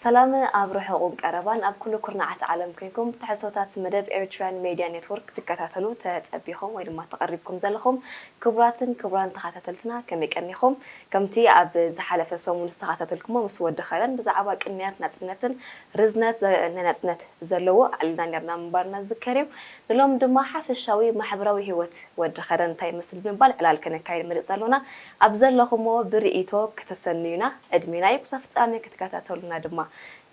ሰላም ኣብ ርሑቕን ቀረባን ኣብ ኩሉ ኩርናዓት ዓለም ኮይንኩም ትሕዝቶታት መደብ ኤርትራን ሜድያ ኔትወርክ ትከታተሉ ተጸቢኹም ወይ ድማ ተቐሪብኩም ዘለኹም ክቡራትን ክቡራን ተኸታተልትና ከመይ ቀኒኹም? ከምቲ ኣብ ዝሓለፈ ሰሙን ዝተኸታተልኩሞ ምስ ወዲ ኸረን ብዛዕባ ቅንያት ናጽነትን ርዝነት ዘ- ናይ ናጽነት ዘለዎ ኣዕሊልና ኔርና ምንባርና ዝዝከር እዩ። ንሎም ድማ ሓፈሻዊ ማሕበራዊ ህይወት ወዲ ኸረን እንታይ ይመስል ብምባል ዕላል ከነካይድ መሪጽና ኣሎና። ኣብ ዘለኹሞ ብርእይቶ ከተሰንዩና ዕድሜና እዩ። ክሳብ ፍጻሜ ክትከታተሉና ድማ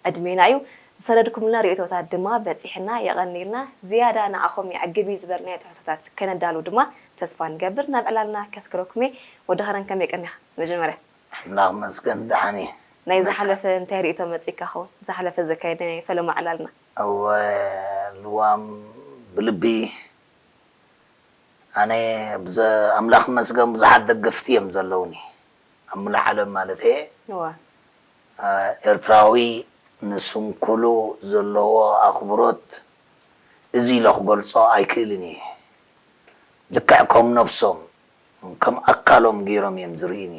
ዕድሜና እዩ። ዝሰደድኩምልና ርእይቶታት ድማ በጺሕና የቐንይልና። ዝያዳ ንዓኹም የዕግብ እዩ ዝበልናዮ ትሕዝቶታት ከነዳሉ ድማ ተስፋ ንገብር። ናብ ዕላልና ከስክረኩም እየ። ወዲ ኸረን ከመይ ቀኒኻ? መጀመርያ ኣምላኽ መስገን ደሓን እየ። ናይ መስገን። ዝሓለፈ እንታይ ርእይቶ መጺካ ኸውን? ዝሓለፈ ዘካየድናዮ ፈለማ ዕላልና። እወ ልዋም ብልቢ ኣነ ብዘ ኣምላኽ መስገን ብዙሓት ደገፍቲ እዮም ዘለውኒ ኣብ ሙሉእ ዓለም ማለት እየ። እዋ አ፣ ኤርትራዊ ንስንኩሉ ዘለዎ ኣኽብሮት እዚ ኢለ ክገልጾ ኣይክእልን እየ። ልክዕ ከም ነብሶም ከም ኣካሎም ገይሮም እዮም ዝርእዩኒ።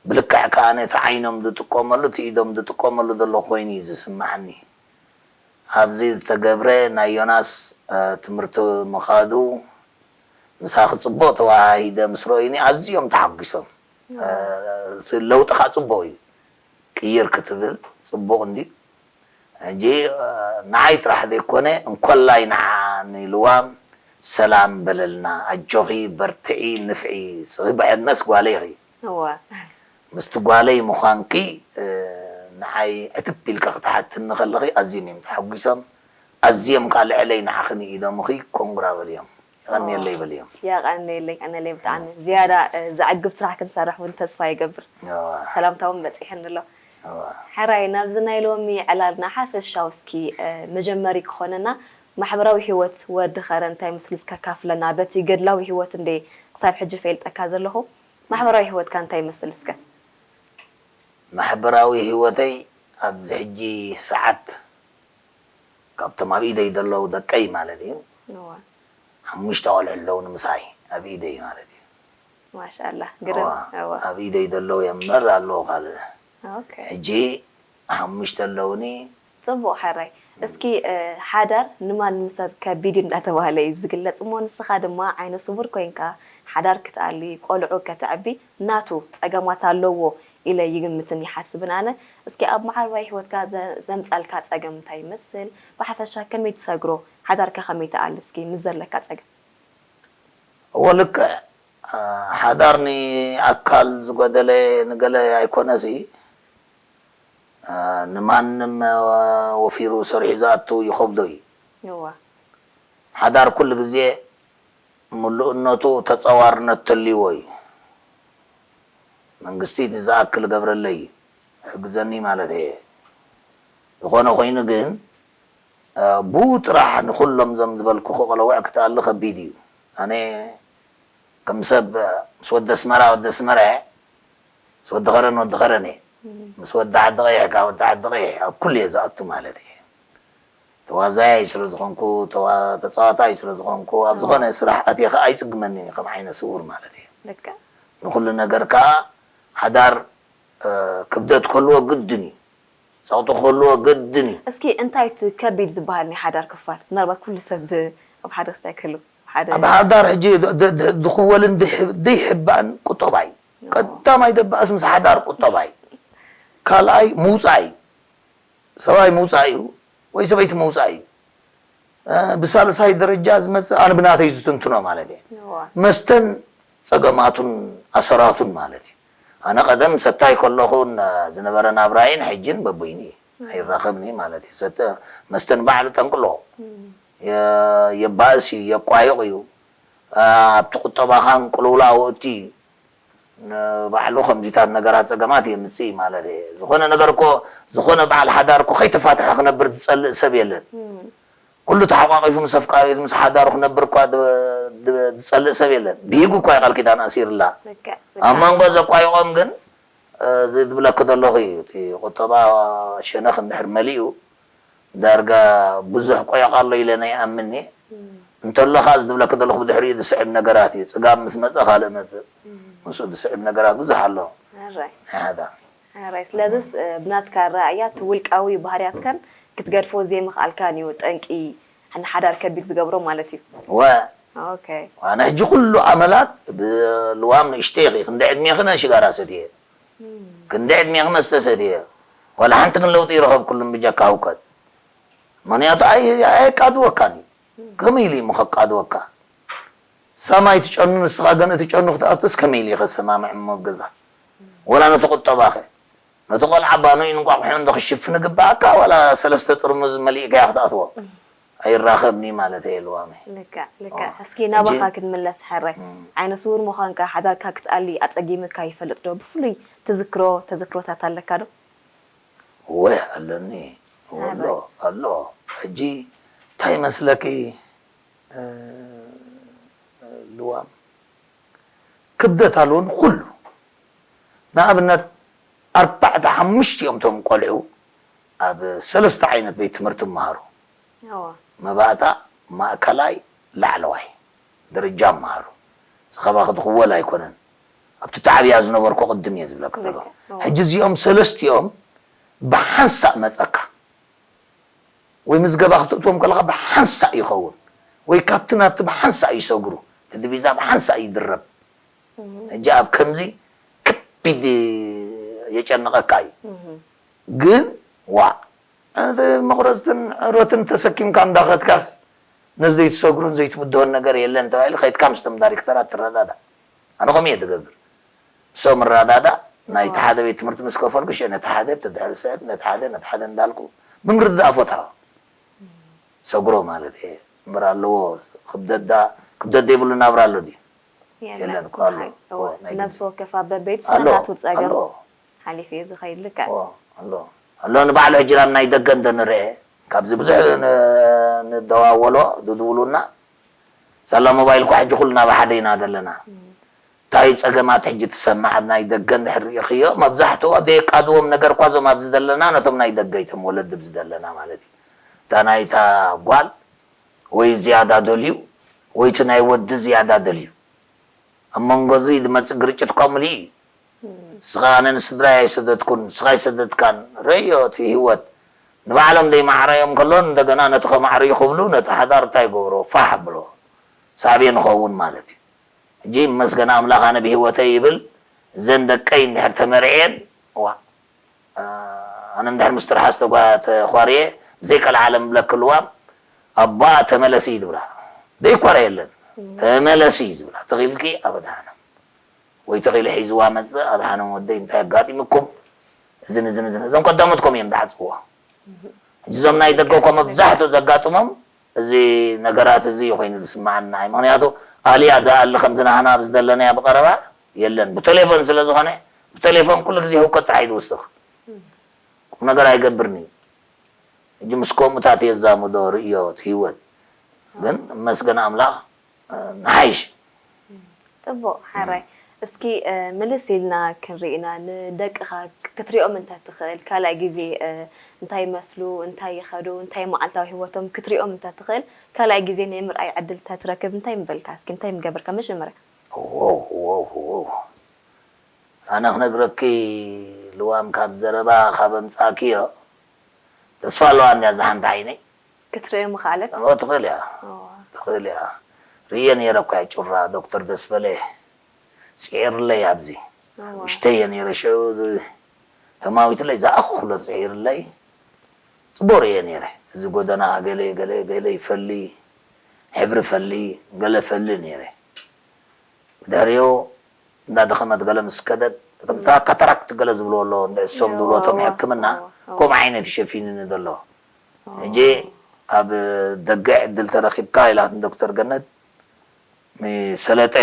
ብልክዕ ከኣ ነቲ ዓይኖም ዝጥቀመሉ እቲ ኢዶም ዝጥቀመሉ ዘሎ ኮይኑ እዩ ዝስምዓኒ። ኣብዚ ዝተገብረ ናይ ዮናስ አ፣ ትምህርቲ ምኻዱ ምሳኺ ጽቡቕ ተወሃሂደ ምስ ረእዩኒ ኣዝዮም ተሓጒሶም። አ፣ እቲ ለውጢ ከዓ ጽቡቕ እዩ። ቅይር ክትብል ጽቡቕ እንድዩ። ሕጂ አ፣ ንዓይ ጥራሕ ዘይኮነ እንኮላይ ንዓ ንልዋም ሰላም በለልና፣ ኣጆኺ በርትዒ ንፍዒ፣ ስኺ ብዕድመስ ጓለይ ኢኺ። እወ ምስቲ ጓለይ ምዃንኪ እ፣ ንዓይ ዕትብ ኢልካ ክትሓትኒ ከለኺ ኣዝዮም እዮም ተሓጒሶም። ኣዝዮም ከኣ ልዕለይ ንዓኺ ንኢዶምኺ ኮንግራ በልዮም። የቐንየለይ በልዮም። የቐንየለይ፣ የቐንየለይ ብጣዕሚ። ዝያዳ እ፣ ዘዕግብ ስራሕ ክንሰርሕ እውን ተስፋ ይገብር። እዋ፣ ሰላምታ እውን በጺሕኒ ኣሎ። እዋ። ሕራይ ናብዚ ናይ ሎሚ ዕላልና ሓፈሻዊ እስኪ እ፣ መጀመሪ ክኾነና ማሕበራዊ ህይወት ወዲ ኸረ እንታይ ምስሉ እስከ ካፍለና በቲ ገድላዊ ህይወት እንደ ክሳብ ሕጂ ፈልጠካ ዘለኹ ማሕበራዊ ህይወትካ እንታይ ይመስል እስከ? ማሕበራዊ ህይወተይ ኣብዚ ሕጂ ሰዓት ካብቶም ኣብ ኢደይ ዘለዉ ደቀይ ማለት እዩ። እዋ ሓሙሽተ ቆልዑ ኣለዉ ንምሳይ ኣብ ኢደይ ማለት እዩ። ማሻኣላ ግርም። እዋ እዋ ኣብ ኢደይ ዘለዉ እዮም እምበር ኣለዉ ካልእ። ኦኬ ሕጂ ሓሙሽተ ኣለዉኒ። ጽቡቕ ሕራይ። እስኪ እ፣ ሓዳር ንማንም ሰብ ከቢድ እዩ እንዳተባህለ እዩ ዝግለጽ እሞ ንስኻ ድማ ዓይነ ስውር ኮይንካ ሓዳር ክትኣሊ ቆልዑ ከተዕቢ ናቱ ጸገማት ኣለዎ ኢለ ይግምትን ይሓስብን ኣነ። እስኪ ኣብ ማሕበራዊ ህይወትካ ዘ- ዘምጻልካ ጸገም እንታይ ይመስል? ብሓፈሻ ከመይ ትሰግሮ? ሓዳርካ ከመይ ትኣሊ እስኪ ምስ ዘለካ ጸገም? እወ ልክዕ እ፣ ሓዳር ንኣካል ዝጎደለ ንገለ ኣይኮነሲ እ፣ ንማንም እ፣ ወፊሩ ሰሪሑ ዝኣቱ ይኸብዶ እዩ። እዋ ሓዳር ኩሉ ግዜ ምሉእነቱ ተጸዋርነት ተልይዎ እዩ። መንግስቲ እቲ ዝኣክል ገብረለይ እዩ። ሕግዘኒ ማለት እየ። ዝኾነ ኮይኑ ግን እ፣ ብኡ ጥራሕ ንኹሎም እዞም ዝበልኩ ክቕለውዕ ክትኣሊ ከቢድ እዩ። ኣነ ከም ሰብ ምስ ወዲ ኣስመራ ወዲ ኣስመራ እየ። ምስ ወዲ ኸረን ወዲ ኸረን እየ። ምስ ወዲ ዓዲ ቀይሕ ካብ ወዲ ዓዲ ቀይሕ ኣብ ኩሉ እየ ዝኣቱ ማለት እየ። ተዋዛያይ ስለ ዝኾንኩ ተዋ- ተፃዋታይ ስለ ዝኾንኩ ኣብ ዝኾነ ስራሕ ኣትየ ከዓ ኣይፅግመንን እዩ ከም ዓይነ ስውር ማለት እየ። ልክዕ ንኩሉ ነገር ከዓ ሓዳር እ፣ ክብደት ክህልዎ ግድን እዩ። ጸቕጢ ክህልዎ ግድን እዩ። እስኪ እንታይ እቲ ከቢድ ዝበሃል ናይ ሓዳር ክፋል? ምናልባት ኩሉ ሰብ ብ- ኣብ ሓደ ክስታይ ክህሉ ሓደ ኣብ ሓዳር ሕጂ ድ- ድ- ድ- ድኽወልን ድሕ- ድይሕባእን ቁጠባ እዩ። ቀዳማይ ደባእስ ምስ ሓዳር ቁጠባ እዩ። ካልኣይ ምውፃእ እዩ። ሰብኣይ ምውፃእ እዩ ወይ ሰበይቲ ምውፃእ እዩ። እ፣ ብሳልሳይ ደረጃ ዝመፅእ ኣነ ብናተይ ዝትንትኖ ማለት እየ። እዋ መስተን ፀገማቱን ኣሰራቱን ማለት እዩ። ኣነ ቀደም ሰታይ ከለኹን ዝነበረ ናብራይን ሕጅን በበይኑ እዩ። ኣይራኸብን እዩ ማለት እዩ። ሰተ- መስተ ንባዕሉ ጠንቂ ኣለዎ። እም። የ- የባእስ እዩ፣ የቋይቕ እዩ። እ፣ ኣብቲ ቁጠባኻን ቅልውላው እቲ ንባዕሉ ከምዚታት ነገራት ጸገማት የምጽእ እዩ ማለት እየ። ዝኾነ ነገር እኮ ዝኾነ በዓል ሓዳር እኮ ከይተፋትሐ ክነብር ዝጸልእ ሰብ የለን። እም። ኩሉ ተሓቋቒፉ ምስ ኣፍቃሪቱ ምስ ሓዳሩ ክነብር እኳ ድ- ድ- ዝጸልእ ሰብ የለን። ብሂጉ እኳ እዩ ቃል ኪዳን ኣሲርላ። ልክዕ፣ ኣብ ልክዕ። መንጎ ዘቋይቖም ግን እዚ ዝብለኪ ዘለኹ እዩ። እቲ ቁጠባ ሸነኽ እንድሕር መሊኡ ዳርጋ ብዙሕ ቆየቕ ኣሎ ኢለ ናይ ኣምን እየ። እም። እንተሎ ከዓ እዚ ዝብለኪ ዘለኹ ብድሕሪኡ ዝስዕብ ነገራት እዩ። ጽጋብ ምስ መጸ ካልእ መጽእ። እም። ምስኡ ዝስዕብ ነገራት ብዙሕ ኣሎ። ኣራይ። ናይ ሓዳር። ሕራይ፣ ስለዚስ፣ እ፣ ብናትካ ኣረኣእያ፣ እቲ ውልቃዊ ባህርያትካን ክትገድፎ ዘይምኽኣልካን እዩ ጠንቂ ንሓዳር ከቢድ ዝገብሮ ማለት እዩ። ወ፣ ኦኬ። ኣነ ሕጂ ኩሉ ኣመላት ብልዋም ንእሽተይ ኢኺ፣ ክንዲ ዕድሜኺ ነን ሽጋራ ሰትየ፣ ክንዲ ዕድሜኺ መስተ ሰትየ፣ ዋላ ሓንቲ ግን ለውጢ ይረኸብኩሉን ብጀካ ህውከት። ምኽንያቱ ኣይ-፣ ኣየቃድወካን እዩ። ከመይ ኢሉ እዩ ከቃድወካ? ሳማይ ትጨኑ፣ ንስኻ ገንኢ ትጨኑ ክትኣቱስ ከመይ ኢሉ እዩ ከሰማምዕ እሞ ኣብ ገዛ? ወላ ነቲ ቁጠባኸ? ነቲ ቆልዓ ባኖይ እንቋቑሖ እንዶ ክሽፍን ግበኣካ፣ ዋላ ሰለስተ ጥርሙዝ መሊእካዮ ክትኣትዎ? ኣይራኸብን እዩ ማለት እየ ልዋመይ። ልክዕ፣ ልክዕ። እስኪ ናባኻ ክንምለስ ሕራይ። ዓይነ ስውር ምዃንካ፣ ሓዳርካ ክትኣሊ ኣጸጊምካ ይፈልጥ ዶ? ብፍሉይ ትዝክሮ ተዘክሮታት ኣለካ ዶ? እወ ኣለኒ። እወ ኣሎ፣ ኣሎ። ሕጂ እንታይ ይመስለኪ፣ እ፣ ልዋም ክብደት ኣለዎ ንኹሉ። ንኣብነት ኣርባዕተ ሓሙሽቲኦም እቶም ቆልዑ ኣብ ሰለስተ ዓይነት ቤት ትምህርቲ ይመሃሩ። እወ። መባእታ፣ ማእከላይ፣ ላዕለዋይ ደረጃ ይመሃሩ። እዚ ካባኺ ዝኽወል ኣይኮነን። ኣብቲ ተዓብያ ዝነበርኩ ቅድም እየ ዝብለኪ ዘለኹ። ልክዕ። እወ። ሕጂ እዚኦም ሰለስቲኦም ብሓንሳእ መጸካ። ወይ ምዝገባ ክተእትዎም ከለኻ ብሓንሳእ ይኸውን፣ ወይ ካብቲ ናብቲ ብሓንሳእ ይሰግሩ፣ እቲ ዲቪዛ ብሓንሳእ ይድረብ። ሕጂ ኣብ ከምዚ ከቢድ የጨንቐካ እዩ። ግን ዋእ፣ እቲ መቑረፅትን ዕረትን ተሰኪምካ እንዳኸድካስ ነዚ ዘይትሰግሮን ዘይትብድሆን ነገር የለን ተባሂሉ ከይድካ ምስቶም ዳይሬክተራት ትረዳዳእ። ኣነ ከምኡ እየ ዝገብር። እሶም እረዳዳእ፣ ናይቲ ሓደ ቤት ትምህርቲ ምስ ከፈልኩ ሽዑ ነቲ ሓደ፣ እቲ ድሕሪ ስዕብ ነቲ ሓደ፣ ነቲ ሓደ እንዳልኩ ብምርድዳእ ፈትሖ። ሰግሮ ማለት እየ። እምበር ኣለዎ ክብደት ደኣ፣ ክብደት ዘይብሉ ናብራ ኣሎ ድዩ? የለን እኮ ኣሎ። እዎ፣ ናይ ግድን። ነብሲ ወከፍ ኣብ በበይዱ ኣሎ፣ ናቱ ጸገም ኣሎ። ሓሊፉ እዩ ዝኸይድ። ልክዕ። እዎ፣ ኣሎ። ኣሎ፣ ንባዕሉ ሕጂ ናብ ናይ ደገ እንተንርኤ፣ ካብዚ ብዙሕ ን-፣ ንደዋወሎ፣ ዝድውሉና፣ ሳላ ሞባይል እኳ ሕጂ ኩልና ብሓደ ኢና ዘለና። እንታይ ጸገማት ሕጂ ትሰማዕ ኣብ ናይ ደገ እንድሕር ርኢኽዮ፣ መብዛሕትኡ ኣብ ዘየቃድዎም ነገር እኳ እዞም ኣብዚ ዘለና ነቶም ናይ ደገ እቶም ወለዲ ኣብዚ ዘለና ማለት እዩ። እታ ናይታ ጓል ወይ ዝያዳ ደልዩ ወይ እቲ ናይ ወዲ ዝያዳ ደልዩ። ኣብ መንጎ እዚ ዝመጽእ ግርጭት እኳ ምሉእ እዩ። ንስኻ ኣነ ንስድራይ ኣይሰደድኩን፣ ንስኻ ኣይሰደድካን፣ ረዮ እቲ ህይወት ንባዕሎም ዘይማዕረዮም ከሎ እንደገና ነቲ ከማዕርዩ ክብሉ ነቲ ሓዳር እንታይ ይገብሮ ፋሕ ብሎ ሳዕቤን ይኸውን ማለት እዩ። ሕጂ ይመስገን ኣምላኽ ኣነ ብህይወተይ ይብል እዘን ደቀይ እንድሕር ተመርዕየን ዋእ ኣነ እንድሕር ምስ ትርሓስ ተጓ-፣ ተዃርየ ብዘይ ቀልዓለም ብለኪ ልዋም ኣቦኣ ተመለሲ እዩ ዝብላ። ዘይኳረ የለን። ተመለሲ እዩ ዝብላ። ተኺልኪ ኣብ ኣድሓኖም። ወይ ተኺሉ ሒዝዋ መጽእ ኣድሓኖም ወደይ እንታይ ኣጋጢሙኩም? እዝን እዝን እዝን። እዞም ቀዳሞት ከምኡ እዮም ዝሓጽብዎ። ሕጂ እዞም ናይ ደገ እኮ መብዛሕትኡ ዘጋጥሞም እዚ ነገራት እዚ ኮይኑ ዝስምዓና እዩ። ምኽንያቱ ኣልያ ደኣሊ ከምዚ ናህና ኣብዚ ዘለናያ ብቐረባ የለን። ብቴሌፎን ስለ ዝኾነ ብቴሌፎን ኩሉ ግዜ ህውከት ጥራሕ እዩ ዝውስኽ። ቁም ነገር ኣይገብርን እዩ። ሕጂ ምስ ከምኡታት የዛምዶ ርእዮ እቲ ህይወት። ግን መስገን ኣምላኽ ንሓይሽ። ጽቡቕ ሓራይ። እስኪ ምልስ ኢልና ክንርኢ ኢና፣ ንደቅኻ ክትሪኦም እንተ ትኽእል ካልኣይ ግዜ እንታይ ይመስሉ፣ እንታይ ይኸዱ፣ እንታይ መዓልታዊ ህይወቶም ክትሪኦም እንተ ትኽእል ካልኣይ ግዜ ናይ ምርኣይ ዕድል እንተ ትረክብ እንታይ ምበልካ? እስኪ እንታይ ምገበርካ መጀመርያ? ዎው ዎው ዎው ኣነ ክነግረኪ ልዋም ካብ ዘረባ ካብ ኣምጻእክዮ ተስፋ ኣለዋ እንድያ እዛ ሓንቲ ዓይነይ። ክትርኢ ምኽኣለት? እወ ትኽእል እያ። ትኽእል እያ። ርእየ ነይረ እኳ እየ ጩራ ዶክተር ደስበለ ጽዒርለይ ኣብዚ። ውሽተይ እየ ነይረ ሽዑ ተማዊትለይ ዝኣኽሎ ጽዒርለይ ጽቡቕ ርእየ ነይረ። እዚ ጎደና ገለ ገለ ገለ ይፈሊ ሕብሪ ፈሊ ገለ ፈሊ ነይረ። ብድሕሪኡ እንዳደኸመት ገለ ምስ ከደት ከምታ ካታራክት ገለ ዝብልዎ ኣሎ እንደ እሶም ዝብልዎ እቶም ሕክምና ከምኡ ዓይነት ይሸፊንኒ ዘሎ። ሕጂ ኣብ ደገ ዕድል ተረኺብካ ኢላትኒ ዶክተር ገነት፣ ምሰለጠ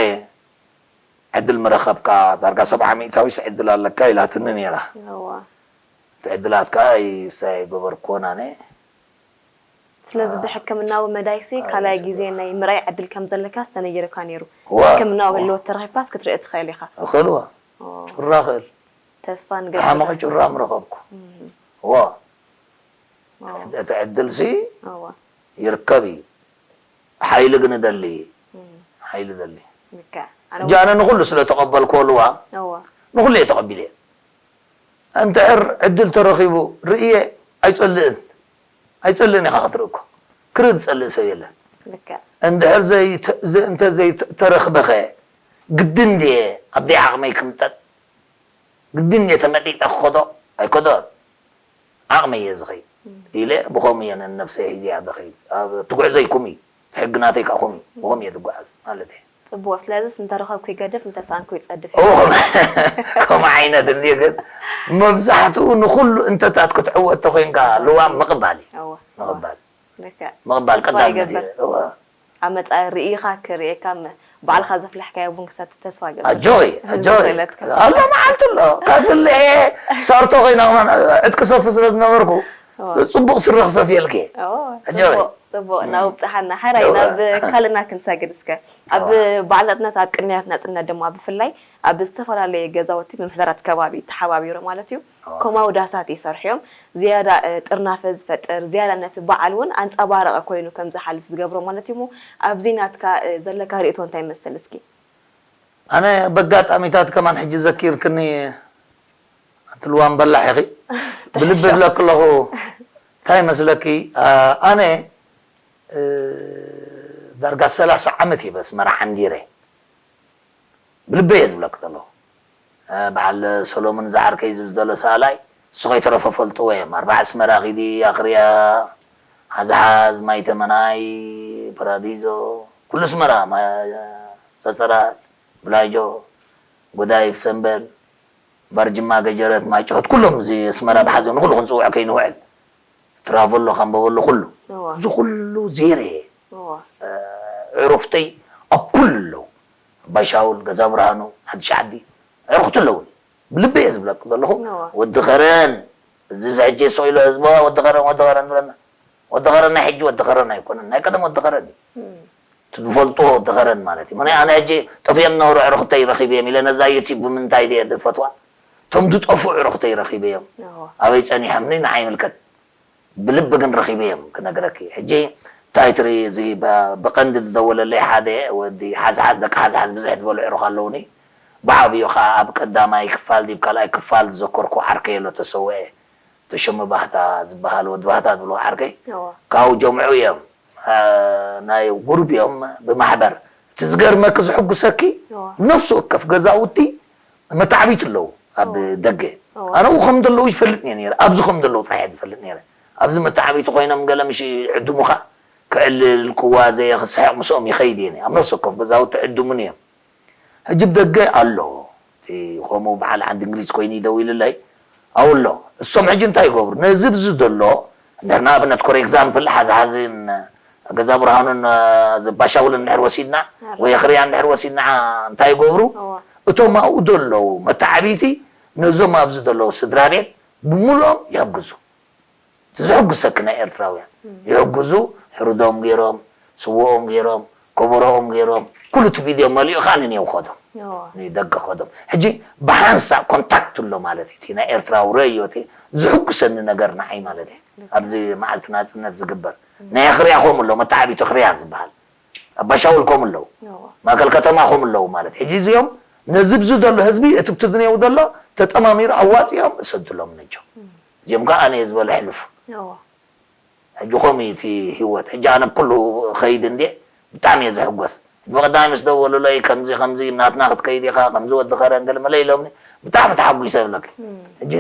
ዕድል ምረኸብካ ዳርጋ ሰብዓ ሚእታዊስ ዕድል ኣለካ ኢላትኒ ነይራ። እቲ ዕድላት ከዓ ኣይገበርክዎን ኣነ። ስለዚ ብሕክምናዊ መዳይሲ ካልኣይ ግዜ ናይ ምርኣይ ዕድል ከም ዘለካስ ተነጊሩካ ነይሩ። ሕክምናዊ ህልወት ተረኺብካስ ክትርኢ ትኽእል ኢኻ። እኽእል እዋ። ጩራ እኽእል። ተስፋ ንገብር። ዝሓመቐ ጩራ ምረኸብኩ። እዋ። እቲ ዕድልሲ ይርከብ እዩ። ሓይሊ ግን እደሊ። ሓይሊ እደሊ። ሕጂ ኣነ ንኹሉ ስለ ተቐበልክዎ ልዋም ንኹሉ እየ ተቐቢለ። እንድሕር ዕድል ተረኺቡ ርእየ ኣይጸልእን። ኣይጸልእን ኢኻ ክትርኢ እኮ። ክርኢ ዝጸልእ ሰብ የለን። ልክዕ። እንድሕር ዘይተ- ዘ- እንተ ዘይተረኽበኸ ግድን ድየ ኣብደይ ዓቕመይ ክምጠጥ ግድን ድየ ተመጢጠ ክኸዶ ኣይከዶን። ዓቕመይ እየ ዝኸይድ ኢለ ብኸምኡ እየ ነነብሰይ ሒዘያ ዝኸይድ። ኣብ ትጉዕዞይ ከምኡ እዩ። እቲ ሕጊ ናተይ ከዓ ከምኡ እዩ። ብኸምኡ እየ ዝጓዓዝ ማለት እየ። ጽቡቕ። ስለዚስ እንተረኸብኩ ይገድፍ እንተሰኣንኩ ይጸድፍ። ከምኡ ዓይነት እንድዩ ግን መብዛሕትኡ ንኹሉ እንተታት ክትዕወት ተኮይንካ ልዋም ምቕባል እዩ። እወ። ምቕባል ልክዕ። ምቕባል ተስፋ ቀዳምነት ይገብር። እዩ። እወ። ኣብ መጻኢ ርኢኻ ክርእየካ ም- ባዕልኻ ዘፍለሕካዮ ቡን ክሰቲ ተስፋ ገብር። ኣጆይ ኣጆይ ዝኽእለት ከም- ኣሎ መዓልቲ ኣሎ ካብለ ሰርቶ ኮይና ከማን ዕጥቂ ሰፊ ስለ ዝነበርኩ እወ። ፅቡቅ ስረ ክሰፍየልክ እየ እወ፣ ኣጆይ። ጽቡቕ ጽቡቕ እናውብጽሓና ሓራይ እወ። ናብ ካልእና ክንሰግድ እስከ ኣብ እወ። በዓል ናጽነት ኣብ ቅድሚያት ናጽነት ድማ ብፍላይ ኣብ ዝተፈላለዩ ገዛውቲ ምምሕዳራት ከባቢ ተሓባቢሩ ማለት እዩ እወ። ኮማዊ ዳሳት ይሰርሑ እዮም ዝያዳ እ፣ ጥርናፈ ዝፈጥር ዝያዳ ነቲ በዓል እውን ኣንጸባረቐ ኮይኑ ከም ዝሓልፍ ዝገብሮ ማለት እዩ እሞ ኣብዚ ናትካ እ፣ ዘለካ ርእቶ እንታይ ይመስል እስኪ ኣነ በጋጣሚታት ከማን ሕጂ ዘኪርክኒ ኣንቲ ልዋም በላሕ ኢኺ ብልቢ ብለክ ኣለኹ እንታይ መስለኪ ኣ- ኣነ እ፣ ዳርጋ ሰላሳ ዓመት እዩ በስመራ ዓንዲረ ብልበይ እየ ዝብለክ ዘለኹ እ፣ በዓል ሰሎሙን ዝዓርከይ ዝብል ዘሎ ሰኣላይ እሱ ከይተረፈ ፈልጥዎ እዮም ኣርባዕ ኣስመራ ኺዲ ኣኽርያ ሓዝሓዝ ማይ ተመናይ ፓራዲዞ ኩሉ ኣስመራ ማ- ጸጸራት ብላጆ ጎዳይፍ ሰምበል ባርጅማ ገጀረት ማይጨሆት ኩሎም እዚ ኣስመራ ብሓዘ ንኩሉ ክንፅውዕ ከይንውዕል ትራቨሎ ካንበበሎ ኩሉ እወ እዚ ኩሉ ዜረ እወ ዕሩኽተይ ኣብ ኩሉ ኣለዉ ኣባይ ሻውል ገዛ ብርሃኑ ሓድሽ ዓዲ ዕሩኽቲ ኣለዉኒ ብልበይ እየ ዝብለክ ዘለኹ እወ ወዲ ኸረን እዚ ሕጂ ሰው ኢሎ ህዝቦ ወዲ ኸረን ወዲ ኸረን ብለና ወዲ ኸረን ናይ ሕጂ ወዲ ኸረን ኣይኮነን ናይ ቀደም ወዲ ኸረን እዩ እም፣ ትፈልጥዎ ወዲ ኸረን ማለት እዩ ምክንያቱ ኣነ ሕጂ ጠፊኦም ዝነበሩ ዕርኽተይ ረኺበ እዮም ኢለ ነዛ ዩቲብ ብምንታይ ድየ ዝፈትዋ እቶም ዝጠፍኡ ዕርኽተይ ረኺበ እዮም እወ ኣበይ ጸኒሖምኒ ንዓይ ይምልከት ብልቢ ግን ረኺበ እዮም ክነግረኪ ሕጂ እንታይ ትርኢ እዚ ብ- ብቐንዲ ዝደወለለይ ሓደ ወዲ ሓዝሓዝ ደቂ ሓዝሓዝ ብዝሕ ዝበሉ ዕሩኽ ኣለውኒ ብዓብዩ ከዓ ኣብ ቀዳማይ ክፋል ዲብ ካልኣይ ክፋል ዝዘከርኩ ዓርከይ ኣሎ ተሰውአ ተሾመ ባህታ ዝበሃል ወዲ ባህታ ዝብልዎ ዓርከይ እወ ካብኡ ጀምዑ እዮም አ፣ ናይ ጉሩብ እዮም ብማሕበር እቲ ዝገርመኪ ዝሕጉሰኪ እወ ነፍሲ ወከፍ ገዛውቲ መታዕቢት ኣለዉ ኣብ እወ ደገ እወ ኣነ ኡ ከም ዘለዉ ይፈልጥ እየ ነረ ኣብዚ ከም ዘለዉ ጥራሕ እየ ዝፈልጥ ነረ ኣብዚ መታዕቢቲ ኮይኖም ገለ ምሽ ዕድሙኻ ክዕልል ክዋዘ ክስሕቕ ምስኦም ይኸይድ እየ ኣብ ነፍሲ ወከፍ ገዛውቲ ዕድሙን እዮም ሕጂ ብደገ ኣሎ እቲ ከምኡ በዓል ዓዲ እንግሊዝ ኮይኑ ይደው ኢሉለይ ኣውሎ እሶም ሕጂ እንታይ ይገብሩ ነዚ ብዚ ዘሎ እንድሕር ንኣብነት ኮር ኤግዛምፕል ሓዚ ሓዚ ን- ገዛ ብርሃኑን እ፣ ባሻውልን እንድሕር ወሲድና ወይ ኣኽርያ እንድሕር ወሲድና እንታይ ይገብሩ እወ እቶም ኣብኡ ዘለዉ መተዓቢቲ ነዞም ኣብዚ ዘለዉ ስድራ ቤት ብምሉኦም ይሕግዙ እቲ ዝሕጉሰኪ ናይ ኤርትራውያን ይሕግዙ ሕርዶም ገይሮም ስወኦም ገይሮም ከበሮኦም ገይሮም ኩሉ እቲ ቪድዮ መሊኡ ከዓ ንኔው ከዶም እወ ንደገ ከዶም ሕጂ ብሓንሳእ ኮንታክት ኣሎ ማለት እዩ እቲ ናይ ኤርትራዊ ረዮ እቲ ዝሕጉሰኒ ነገር ንዓይ ማለት እዩ ኣብዚ መዓልቲ ናፅነት ዝግበር ናይ ኣኽርያ ከምኡ ኣሎ መተዓቢቲ ኣኽርያ ዝበሃል ኣባሻውል ከምኡ ኣለዉ እወ ማእከል ከተማ ከምኡ ኣለዉ ማለት እዩ ሕጂ እዚኦም ነዚ ብዚ ዘሎ ህዝቢ እቲ ብትድንየው ዘሎ ተጠማሚሩ ኣዋፂኦም እሰድሎም ነጆም እዚኦም ከዓ ኣነ እየ ዝበሎ ሕልፉ እወ ሕጂ ከምኡ እዩ እቲ ህይወት ሕጂ ኣነ ብኩሉ ኸይድ እንዴ ብጣዕሚ እየ ዝሕጎስ ሕጂ በቀዳሚ ምስ ደወሉለይ ከምዚ ከምዚ ናትና ክትከይድ ኢኻ ከምዚ ወዲ ኸረን ገለ መለ ኢሎምኒ ብጣዕሚ ተሓጒሰ እብለኪ ሕጂ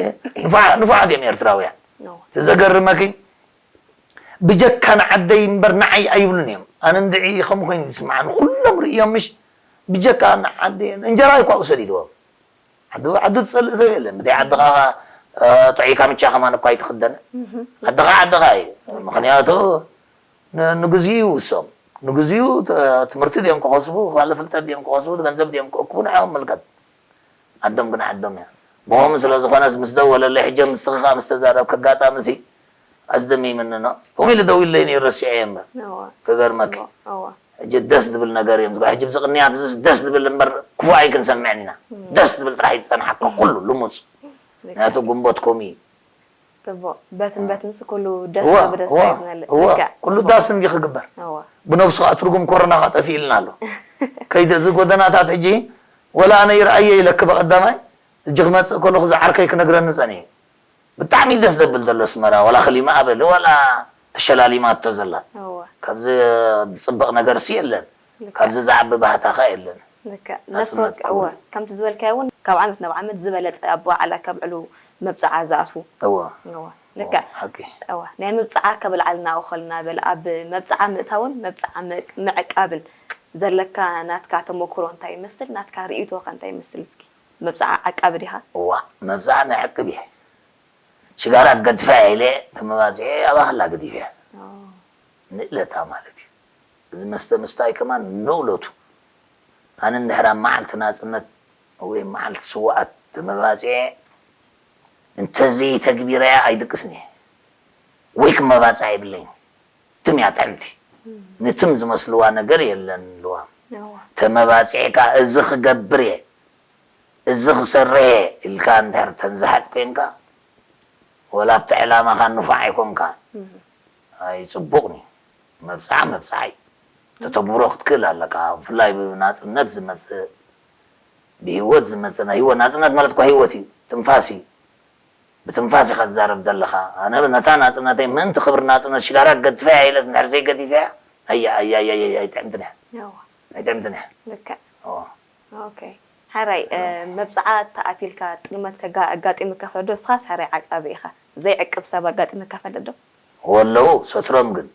ንፉዓ- ንፉዓት እዮም ኤርትራውያን እወ እቲ ዘገርመኪ ብጀካ ንዓደይ እምበር ንዓይ ኣይብሉን እዮም ኣነ እንድዒ ከም ኮይኑ ዝስምዓኒ ኩሎም ርእዮም ምሽ ብጀካ ንዓደይ እንጀራ እኳ ውሰድ ኢልዎም ዓዱ ዓዱ ትጸልእ ሰብ የለን ብደይ ዓድኻ ጥዑይ ካምቻ ከማን እኳ ኣይትኽደን ዓድኻ ዓድኻ እዩ ምኽንያቱ ን- ንግዚኡ ይውሶም ንግዚኡ ት- ትምህርቲ ድዮም ክኸስቡ ባለ ፍልጠት ድዮም ክኸስቡ ገንዘብ ድዮም ክእክቡ ንዕኦም ምልከት ዓዶም ግን ዓዶም እያ ብኸምኡ ስለ ዝኾነስ ምስ ደወለለይ ሕጂ ንስኺ ከዓ ምስ ተዛረብክ ኣጋጣሚ ሲ ኣስደሚምኒ ኖ ከምኡ ኢሉ ደዊለይ ነይሩ ረሲዐ እየ እምበር እወ ክገርመኪ እወ ሕጂ ደስ ዝብል ነገር እዮም ዝግ- ሕጂ ብዚ ቅንያት እዚስ ደስ ዝብል እምበር ክፉእ ኣይክንሰምዕን ኢና ደስ ዝብል ጥራሕ ይፀንሓካ ኩሉ ልሙፅ ምክንያቱ ግንቦት ኮሚ ጽቡቅ በትን በትን ስ ኩሉ እወ ደስታ ብደስታ እወ እዩ ዝመልእ እወ ልክዕ ኩሉ ጽቡቅ ዳስ እንዲ ክግበር እወ ብነብሱ ከዓ ትርጉም ኮሮና ከዓ ጠፊእልና ኣሎ ከይደ እዚ ጎደናታት ሕጂ ወላ ኣነ ይረኣየ ኢለክ በቀዳማይ እጂ ክመጽእ ከለኹ ዝዓርከይ ክነግረኒ ጸኒሑ። ብጣዕሚ ደስ ደብል ዘሎ ኣስመራ፣ ዋላ ክሊማ ኣበል ዋላ ተሸላሊማቶ ዘላ። እወ ካብዚ ዝጽብቕ ነገርሲ የለን። ልክዕ ካብዚ ዝዓቢ ባህታ ከ የለን። ልክዕ ነፍሲ ናጽነት ወከ እወ ከምቲ ዝበልካዮ እውን ካብ ዓመት ናብ ዓመት ዝበለጸ ኣብ ባዕላ ከብዕሉ መብጽዓ ዝኣትዉ እወ እወ ልክዕ ሓቂ እወ ናይ መብጽዓ ከብልዓልና እኸልና በል ኣብ መብጽዓ ምእታውን መብጽዓ ምዕ- ምዕቃብን ዘለካ ናትካ ተመክሮ እንታይ ይመስል ናትካ ርእይቶ ከ እንታይ ይመስል እስኪ መብጽዓ ዓቃቢ ዲኻ እዋ መብዛዕ ንዕቅብ እየ ሽጋራ ገድፈ ኢለ ተመባዚዐ ኣባህላ ገዲፈ ንእለታ ማለት እዩ እዚ መስተ ምስታይ ከማን ንእለቱ ኣነ እንድሕር ኣብ መዓልቲ ናፅነት ወይ መዓልቲ ስውኣት ተመባዚዐ እንተዘይተግቢረያ ኣይድቅስን እየ ወይ ክመባፅዕ የብለይን ትም እያ ጥዕምቲ ንትም ዝመስልዋ ነገር የለን ልዋም ተመባፂዕካ እዚ ክገብር እየ እዚ ክሰርሕ እየ ኢልካ እንድሕር ተንዝሓጥ ኮይንካ ወላ ኣብቲ ዕላማኻ ንፉዕ ኣይኮንካን ኣይ ፅቡቕን እዩ መብፅዓ መብፅዓ እዩ ተተግብሮ ክትክእል ኣለካ ብፍላይ ብናፅነት ዝመፅእ ብህይወት ዝመፅእ ናይ ህይወት ናፅነት ማለት እኳ ህይወት እዩ ትንፋስ እዩ ብትንፋስ ኢኻ ትዛረብ ዘለኻ ኣነ ነታ ናፅነተይ ምእንቲ ክብሪ ናፅነት ሽጋራ ገድፈያ ኢለስ እንድሕር ዘይገዲፈያ ኣያ ኣያ ኣያ ኣያ ኣይጥዕምትን እያ እወ ኣይጥዕምትን እያ ልክዕ እወ ኦኬ ሓራይ መብፅዓ ተኣቲልካ ጥልመት ከጋ ኣጋጢምካ ፈለዶ እስኻስ ሓራይ ዓቃቢ ኢኻ ዘይዕቅብ ሰብ ኣጋጢምካ ፈለዶ ወለዉ ሰትሮም ግን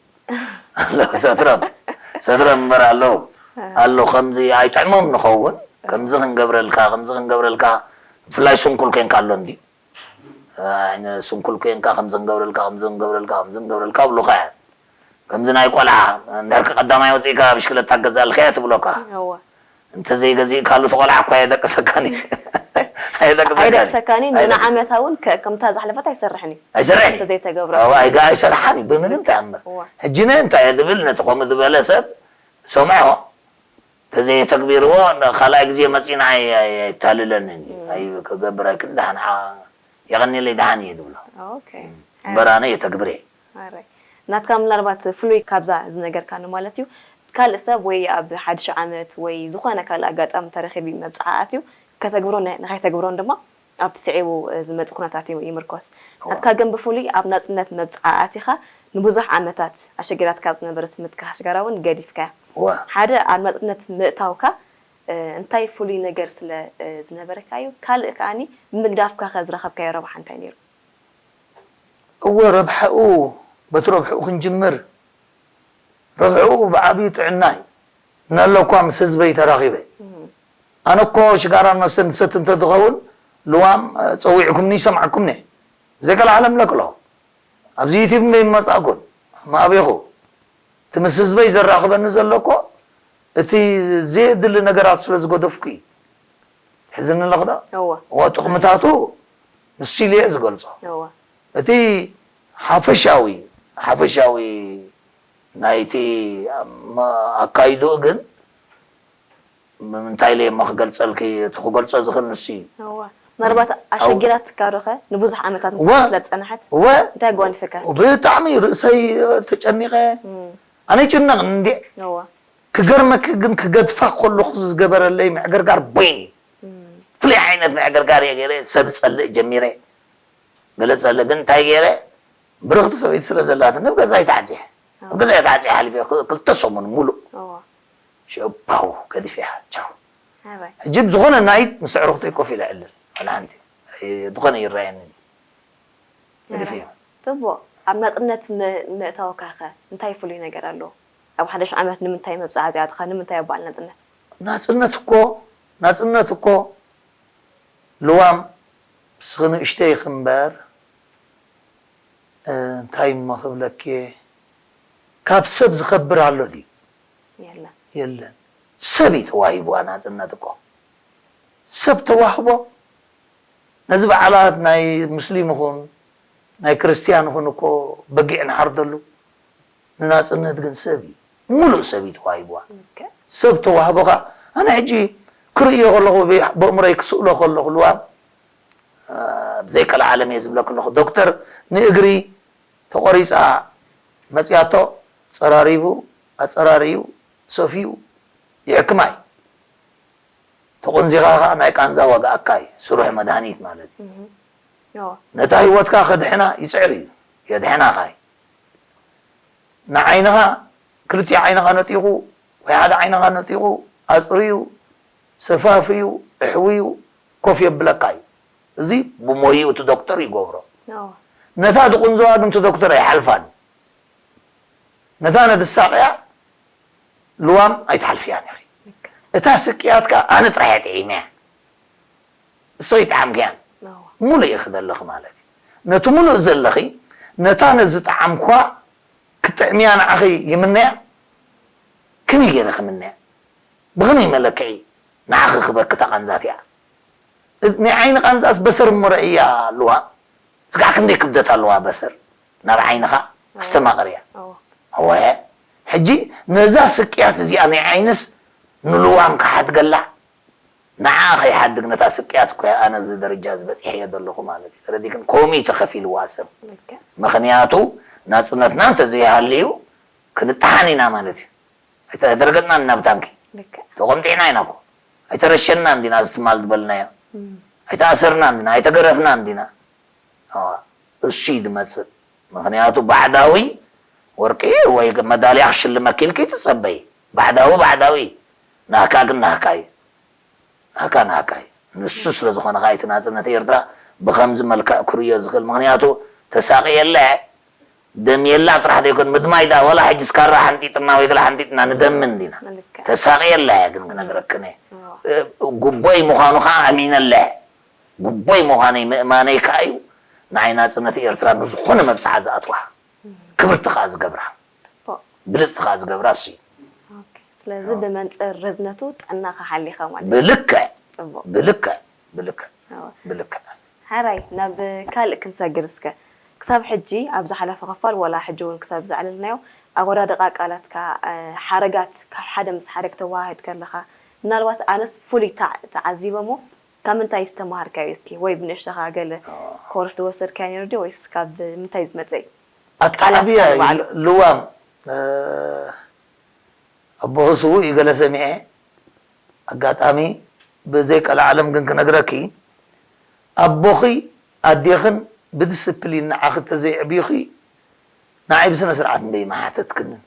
ኣለዉ ሰትሮም ሰትሮም እምበር ኣለዉ ኣሎ ከምዚ ኣይጥዕሞም ንኸውን ከምዚ ክንገብረልካ ከምዚ ክንገብረልካ ብፍላይ ስንኩል ኮንካ ኣሎ እንዲ ስንኩል ኮንካ ከምዚ ክንገብረልካ ከምዚ ክንገብረልካ ከምዚ ክንገብረልካ ብሉካ እያ ከምዚ ናይ ቆልዓ እንድሕር ቀዳማይ ወፂእካ ብሽክለታ ገዛልካ እያ ትብሎካ እወ እንተዘይገዚእካሉ እቲ ቆልዓ እኳ የደቅሰካን እዩ ኣየደቅሰካን ኣይደቅሰካን እዩ ንዓመታ እውን ከ- ከምታ ዝሓለፈት ኣይሰርሕን እዩ ኣይሰርሕን እዩ እንተዘይተገብረ ኣዎ፣ ኣይጋ ኣይሰርሓን እዩ ብምንም ተኣምር እዋ ሕጂ ነይ እንታይ እየ ዝብል ነቲ ከምኡ ዝበለ ሰብ ሰምዖ ተዘይተግቢርዎ ካልኣይ ግዜ መፂና ኣይ- ኣይ- ኣይታልለንን እዩ ኣይ ክገብር ኣይክእል ደሓን ዓ- የቐኒለይ ደሓን እየ ዝብሎ ኦኬ እምበር ኣነ የተግብር እየ ኣራይ ናትካ ምናልባት ፍሉይ ካብዛ ዝነገርካኒ ማለት እዩ ካልእ ሰብ ወይ ኣብ ሓድሽ ዓመት ወይ ዝኾነ ካልእ ኣጋጣሚ ተረኺቢ መብፅዓ ኣትዩ ከተግብሮ ነ- ንኸይተግብሮን ድማ ኣብቲ ስዒቡ ዝመፅእ ኩነታት እዩ ይምርኮስ ናትካ ግን ብፍሉይ ኣብ ናፅነት መብፅዓ ኣቲኻ ንብዙሕ ዓመታት ኣሸጊራትካ ዝነበረ ትምህርትካ ሽጋራ እውን ገዲፍካያ እወ ሓደ ኣብ ናፅነት ምእታውካ እንታይ ፍሉይ ነገር ስለ ዝነበረካ እዩ ካልእ ከዓኒ ብምግዳፍካ ከ ዝረኸብካዮ ረብሓ እንታይ ነይሩ እወ ረብሓኡ በቲ ረብሕኡ ክንጅምር ረብሕኡ ብዓብዪ ጥዕና እዩ እናለኳ ምስ ህዝበይ ተራኺበ ኣነ እኮ ሽጋራን መስተን ዝሰቲ እንተዝኸውን ልዋም ፀዊዕኩምኒ ይሰምዓኩም ነ ብዘይ ቀልዓለም ለቅሎ ኣብዚ ዩቲብ እምበይ ይመፃእኩን ማእቤኹ እቲ ምስ ህዝበይ ዘራኽበኒ ዘሎ እኮ እቲ ዘየድሊ ነገራት ስለ ዝገደፍኩ እዩ ሕዝኒ ኣለኽዶ እወ እወ ጥቕምታቱ ንሱ ኢሉ እየ ዝገልፆ እወ እቲ ሓፈሻዊ ሓፈሻዊ ናይቲ ኣካይድኡ ግን ብምንታይ ኢለ እሞ ክገልፀልኪ እቲ ክገልፆ ዝኽእል ንሱ እዩ እወ ምናልባት ኣሸጊራትካ ዶ ኸ ንብዙሕ ዓመታት ምስ እወ። ስለ ዝፀንሐት እወ እንታይ ጓኒፈካ እስኪ? ብጣዕሚ ርእሰይ ተጨኒቐ እም፣ ኣነ ይጭነቕ እንዴ እወ ክገርመኪ ግን ክገድፋ ከለኹ ዝገበረለይ ምዕግርጋር ቦይን እም፣ ፍሉይ ዓይነት ምዕግርጋር እየ ገይረ ሰብ ጸልእ ጀሚረ ገለ ጸልእ ግን እንታይ ገይረ ብርኽቲ ሰበይቲ ስለ ዘላትኒ ኣብ ገዛይ ተዓፅየ ኣብ ገዛይ ተዓፅየ ሓሊፈ ክልተ ሰሙን ሙሉእ እወ ሽዑ ፓው ገዲፈያ ቻው ኣባይ ሕጂ ብዝኾነ ናይት ምስ ኣዕሩኽተይ ኮፍ ኢለ ዕልል ወላ ሓንቲ ዝኾነ ይረኣየኒ ገዲፈዮ ፅቡቕ ኣብ ናፅነት ም- ምእታውካ ኸ እንታይ ፍሉይ ነገር ኣለዎ ኣብ ሓደሽ ዓመት ንምንታይ መብፃዓ እዚኣትኻ ንምንታይ ኣብ በዓል ናፅነት ናፅነት እኮ ናፅነት እኮ ልዋም ስኺ ንእሽተይ ኢኺ እምበር እንታይ እሞ ክብለኪ እየ ካብ ሰብ ዝኸብር ኣሎ ድዩ የለን የለን ሰብ እዩ ተዋሂብዋ ናፅነት እኮ ሰብ ተዋህቦ ነዚ በዓላት ናይ ሙስሊም ይኹን ናይ ክርስትያን ይኹን እኮ በጊዕ ንሓርደሉ ንናፅነት ግን ሰብ እዩ ሙሉእ ሰብ እዩ ተዋሂብዋ ኦኬ። ሰብ ተዋህቦ ከዓ ኣነ ሕጂ ክርእዮ ከለኹ ብኣእምሮይ ክስእሎ ከለኹ ልዋም ብዘይቀልዓለም እየ ዝብለኩ ኣለኹ ዶክተር ንእግሪ ተቆሪፃ መፅያቶ ፀራሪቡ ኣፀራሪዩ ሰፍዩ ይሕክማ እዩ ተቆንዚኻ ኸዓ ናይ ቃንዛ ዋጋኣካ እዩ፣ ስሩሕ መድሃኒት ማለት እዩ። ነታ ህይወትካ ከድሕና ይጽዕር እዩ፣ የድሕናኻ እዩ። ንዓይንኻ፣ ክልቲኡ ዓይንኻ ነጢቑ ወይ ሓደ ዓይንኻ ነጢቑ ኣጽርዩ፣ ሰፋፍዩ፣ ኣሕውዩ ኮፍ የብለካ እዩ። እዚ ብሞይኡ እቲ ዶክተር ይገብሮ። ነታ ድቁንዞዋ ግን እቲ ዶክተር ኣይሓልፋን። ነታ ነትሳቕያ ልዋም ኣይትሓልፍያን ኢኺ። እታ ስቅያትካ ኣነ ጥራሕ እየ ጥዒመያ። እስኺ ይጠዓምክያን ሙሉእ ኢኺ ዘለኺ ማለት እዩ። ነቲ ሙሉእ ዘለኺ ነታ ነዚ ጠዓምኳ ክጥዕምያ ንዓኺ ይምነያ። ከመይ ገይረ ክምነያ? ብኸመይ መለክዒ ንዓኺ ክበኪ እታ ቃንዛት እያ? ናይ ዓይኒ ቃንዛስ በሰር እሞ ረእያ ኣለዋ። ስጋዕ ክንደይ ክብደት ኣለዋ በሰር ናብ ዓይንኻ ኣስተማቕር እያ። እወ። ሕጂ ነዛ ስቅያት እዚኣ ናይ ዓይንስ ንልዋም ክሓድገላ ንዓ ከይሓድግ ነታ ስቅያት እኮ እያ ኣነ እዚ ደረጃ እዚ በጺሐዮ ዘለኹ ማለት እዩ። ተረዲክን? ከምኡ እዩ ተኸፊልዋ ሰብ። ምኽንያቱ ናጽነትና እንተዘይሃልዩ ክንጠሓን ኢና ማለት እዩ። ኣይተረገጥናን ኢና ብታንኪ። ተቖምጢዕና ኢና እኮ። ኣይተረሸናን ዲና እዚ ትማል ዝበልናዮ? ኣይተኣሰርናን ዲና? ኣይተገረፍናን ዲና? እሱ እዩ ዝመጽእ። ምኽንያቱ ባዕዳዊ ወርቂ ወይ መዳልያ ክሽልመኪ ኢልኪ ትጸበይ። ባዕዳዊ ባዕዳዊ፣ ናህካ ግን ናህካ እዩ። ናህካ ናህካ እዩ። ንሱ ስለ ዝኾነ ከዓ እቲ ናጽነት ኤርትራ ብኸምዚ መልክዕ ክርእዮ ዝኽእል። ምኽንያቱ ተሳቕየለ፣ ደምየላ ጥራሕ ዘይኮን ምድማይ ዳ ወላ ሕጂ ስካራ ሓንጢጥና ወይ ገለ ሓንጢጥና ንደምን ዲና። ተሳቕየለ እያ ግን ክነግረክን እየ። ጉቦይ ምዃኑ ከዓ ኣሚነለ። ጉቦይ ምዃነይ ምእማነይ ከዓ እዩ ንዓይ ናጽነት ኤርትራ ብዝኾነ መብጽዓ ዝኣትዋ። ክብርቲ ከዓ ዝገብራ። ብልጽቲ ከዓ ዝገብራ እሱ እዩ። ስለዚ ብመንጽር ርዝነቱ ጥዕናኻ ሓሊኻ ማለት እዩ። ብልክዕ ጽቡቕ። ብልክዕ ብልክዕ ብልክዕ። ሕራይ ናብ ካልእ ክንሰግር እስከ። ክሳብ ሕጂ ኣብ ዝሓለፈ ክፋል ዋላ ሕጂ እውን ክሳብ ዘዕለልናዮ ኣወዳድቓ ቃላትካ ሓረጋት ካብ ሓደ ምስ ሓደ ክተወሃህድ ከለኻ ምናልባት ኣነስ ፍሉይ ተዓዚበ እሞ ካብ ምንታይ ዝተማሃርካዮ እስኪ ወይ ብንእሽተኻ ገለ ኮርስ ዝወሰድካዮ ነይሩ ድዩ ወይስ ካብ ምንታይ ዝመጸ እዩ? ኣተዓብያ እዩ ልዋም ኣቦኺ ስዉእ እዩ ገለ ሰሚዐ ኣጋጣሚ ብዘይ ቀልዓለም ግን ክነግረኪ ኣቦኺ ኣዴኽን ብድስፕሊን ንዓኺ ተዘይዕብዩኺ ንዓይ ብስነ ስርዓት እምበይ ምሓተትክንን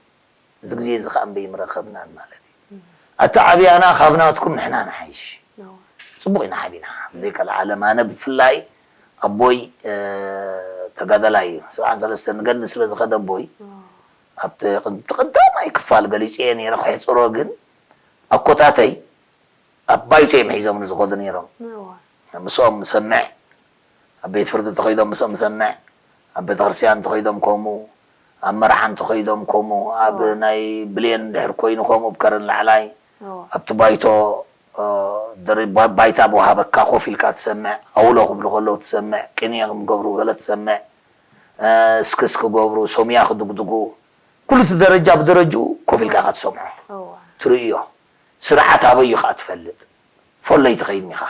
እዚ ግዜ እዚ ከዓ እምበይ ምረኸብናን ማለት እዩ። ኣተዓብያና ካብ ናትኩም ንሕና ንሓይሽ። ጽቡቕ ኢና ዓቢና ብዘይ ቀልዓለም ኣነ ብፍላይ ኣቦይ ተጋዳላይ እዩ ሰብዓን ሰለስተን ንገድሊ ስለ ዝኸደ ኣቦይ ኣብቲ ቀዳማይ ክፋል ገሊጸ እየ ነይረ ክሕጽሮ ግን ኣኮታተይ ኣብ ባይቶ እዮም ሒዞምኒ ዝኸዱ ነይሮም። ምስኦም ምሰምዕ ኣብ ቤት ፍርዲ ተኸይዶም ምስኦም ምሰምዕ ኣብ ቤተክርስትያን ተኸይዶም ከምኡ ኣብ መርዓ እንተኸይዶም ከምኡ ኣብ ናይ ብሌን ድሕር ኮይኑ ከምኡ ኣብ ከረን ላዕላይ ኣብቲ ባይቶ ባይታ ብወሃበካ ኮፍ ኢልካ ትሰምዕ ኣውሎ ክብሉ ከለዉ ትሰምዕ ቅኔ ክገብሩ ገለ ትሰምዕ እስክስ ክገብሩ ሶምያ ክድግድጉ ኩሉ እቲ ደረጃ ብደረጅኡ ኮፍ ኢልካ ኢኻ ትሰምዖ ትርእዮ ስርዓት ኣበይ እዩ ከዓ ትፈልጥ ፈለይ ትኸይድ ኢኻ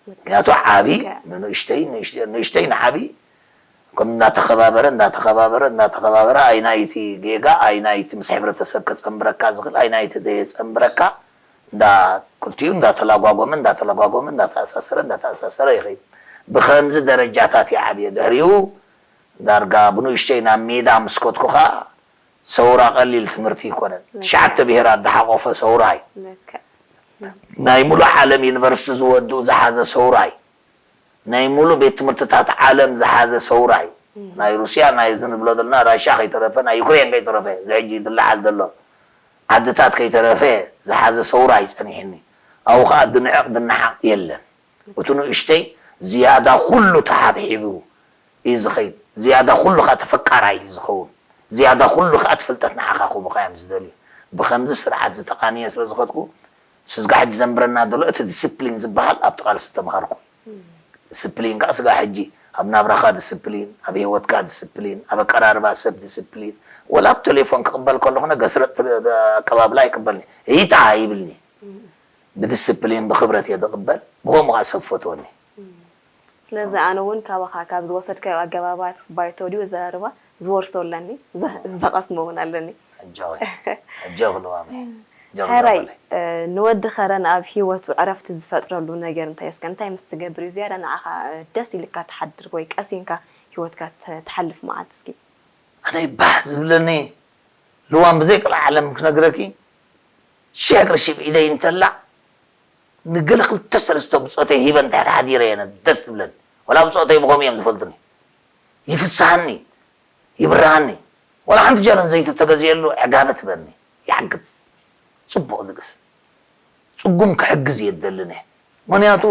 ምክንያቱ ዓቢ ንንእሽተይ ንእሽተይ ንዓቢ ከም እንዳተኸባበረ እንዳተኸባበረ እንዳተኸባበረ ኣይናይቲ ጌጋ ኣይናይቲ ምስ ሕብረተሰብ ከጸንብረካ ዝኽእል ኣይናይቲ ዘየጸንብረካ እንዳ ክልቲኡ እንዳተላጓጎመ እንዳተላጓጎመ እንዳተኣሳሰረ እንዳተኣሳሰረ ይኸይድ ብኸምዚ ደረጃታት ይዓብየ ድሕሪኡ ዳርጋ ብንእሽተይ ናብ ሜዳ ምስ ከድኩ ከዓ ሰውራ ቀሊል ትምህርቲ ይኮነን ትሽዓተ ብሄራት ዝሓቆፈ ሰውራ እዩ ናይ ሙሉእ ዓለም ዩኒቨርሲቲ ዝወድኡ ዝሓዘ ሰውራ እዩ ናይ ሙሉእ ቤት ትምህርትታት ዓለም ዝሓዘ ሰውራ እዩ ናይ ሩስያ ናይ እዚ ንብሎ ዘለና ራሻ ከይተረፈ ናይ ዩክሬን ከይተረፈ እዚ ሕጂ ዝለዓል ዘሎ ዓድታት ከይተረፈ ዝሓዘ ሰውራ እዩ ጸኒሕኒ ኣብኡ ከዓ ድንዕቕ ድነሓቕ የለን እቲ ንእሽተይ ዝያዳ ኩሉ ተሓብሒቡ እዩ ዝኸይድ ዝያዳ ኩሉ ከዓ ተፈቃራይ እዩ ዝኸውን ዝያዳ ኩሉ ከዓ ትፍልጠት ንዓኻ ክህቡኻ እዮም ዝደልዩ ብኸምዚ ስርዓት ዝተቓንየ ስለ ዝኸድኩ ስዝጋ ሕጂ ዘንብረና ዘሎ እቲ ዲስፕሊን ዝበሃል ኣብቲ ቃልሲ ዝተምሃርኩ እዩ ዲስፕሊን ከዓ ስጋ ሕጂ ኣብ ናብራኻ ዲስፕሊን ኣብ ህይወትካ ዲስፕሊን ኣብ ኣቀራርባ ሰብ ዲስፕሊን ወላ ኣብ ቴሌፎን ክቕበል ከለኹ ነገ ስረጥ ኣቀባብላ ኣይቅበልኒ ይታ ይብልኒ ብዲስፕሊን ብኽብረት እየ ዝቕበል ብኸምኡ ከዓ ሰብ ፈትወኒ ስለዚ ኣነ እውን ካባኻ ካብ ዝወሰድካዮ ኣገባባት ባይቶ ድዩ ኣዘራርባ ዝወርሶ ኣለኒ ዝቐስሞ እውን ኣለኒ ኣጆኺ ኣጆኺ ልዋመይ ጀምሮ ሕራይ በላይ። ንወዲ ኸረን ኣብ ሂወቱ ዕረፍቲ ዝፈጥረሉ ነገር እንታይ እስከ እንታይ ምስ ትገብር እዩ ዝያዳ ንዓኻ ደስ ኢልካ ትሓድር ወይ ቀሲንካ ሂወትካ ትሓልፍ መዓልቲ እስኪ? ኣነ ባህ ዝብለኒ ልዋም ብዘይ ቅልዓለም ክነግረኪ ሽሕ ቅርሺ ብኢደይ እንተላ ንገለ ክልተ ሰለስተ ብፆተይ ሂበ እንድሕር ሓዲረ እየ ደስ ዝብለኒ። ወላ ብፆተይ ብኸምኡ እዮም ዝፈልጡኒ። ይፍስሃኒ፣ ይብርሃኒ። ወላ ሓንቲ ጃሎን ዘይቲ ተገዚኤሉ ዕጋበ ትበኒ። ይዓግብ። ፅቡቕ ድግስ። ፅጉም ክሕግዝ እየ ዝደሊ እየ። ምኽንያቱ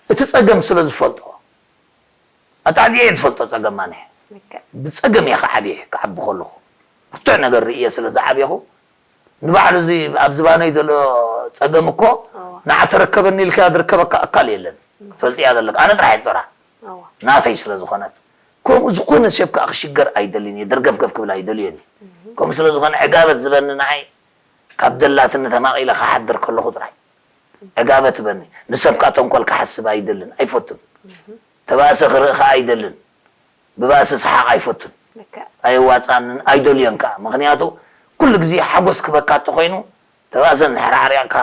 እቲ ፀገም ስለ ዝፈልጦ። ኣጣዕዲዐ እየ ዝፈልጦ ፀገም ኣነ። ብፀገም እየ ክዓብየ ክዓቢ ከለኹ። ብርቱዕ ነገር ርእየ ስለ ዝዓብየኹ ንባዕሉ እዚ ኣብ ዝባነይ ዘሎ ፀገም እኮ ንዓ ተረከበኒ ኢልካ ዝርከበካ ኣካል የለን። ትፈልጥያ ዘለካ ኣነ ጥራሕ እየ ዝፀራ ናተይ ስለ ዝኾነት። ከምኡ ዝኾነ ሰብ ከዓ ክሽገር ኣይደልን እየ፣ ደርገፍገፍ ክብል ኣይደልዮን እየ። ከምኡ ስለ ዝኾነ ዕጋበት ዝበኒ ንዓይ ካብ ደላትኒ ተማቒለ ክሓድር ከለኹ ጥራይ ዕጋበት በኒ። ንሰብ ከዓ ተንኮል ክሓስብ ኣይደልን፣ ኣይፈቱን። ተባእሰ ክርኢ ከዓ ኣይደልን። ብባእሲ ሰሓቕ ኣይፈቱን። ኣየዋፅኣንን ኣይደልዮን ከዓ። ምኽንያቱ ኩሉ ግዜ ሓጎስ ክበካ እንተኾይኑ ተባእሰ እንድሕር ዓሪቕካ፣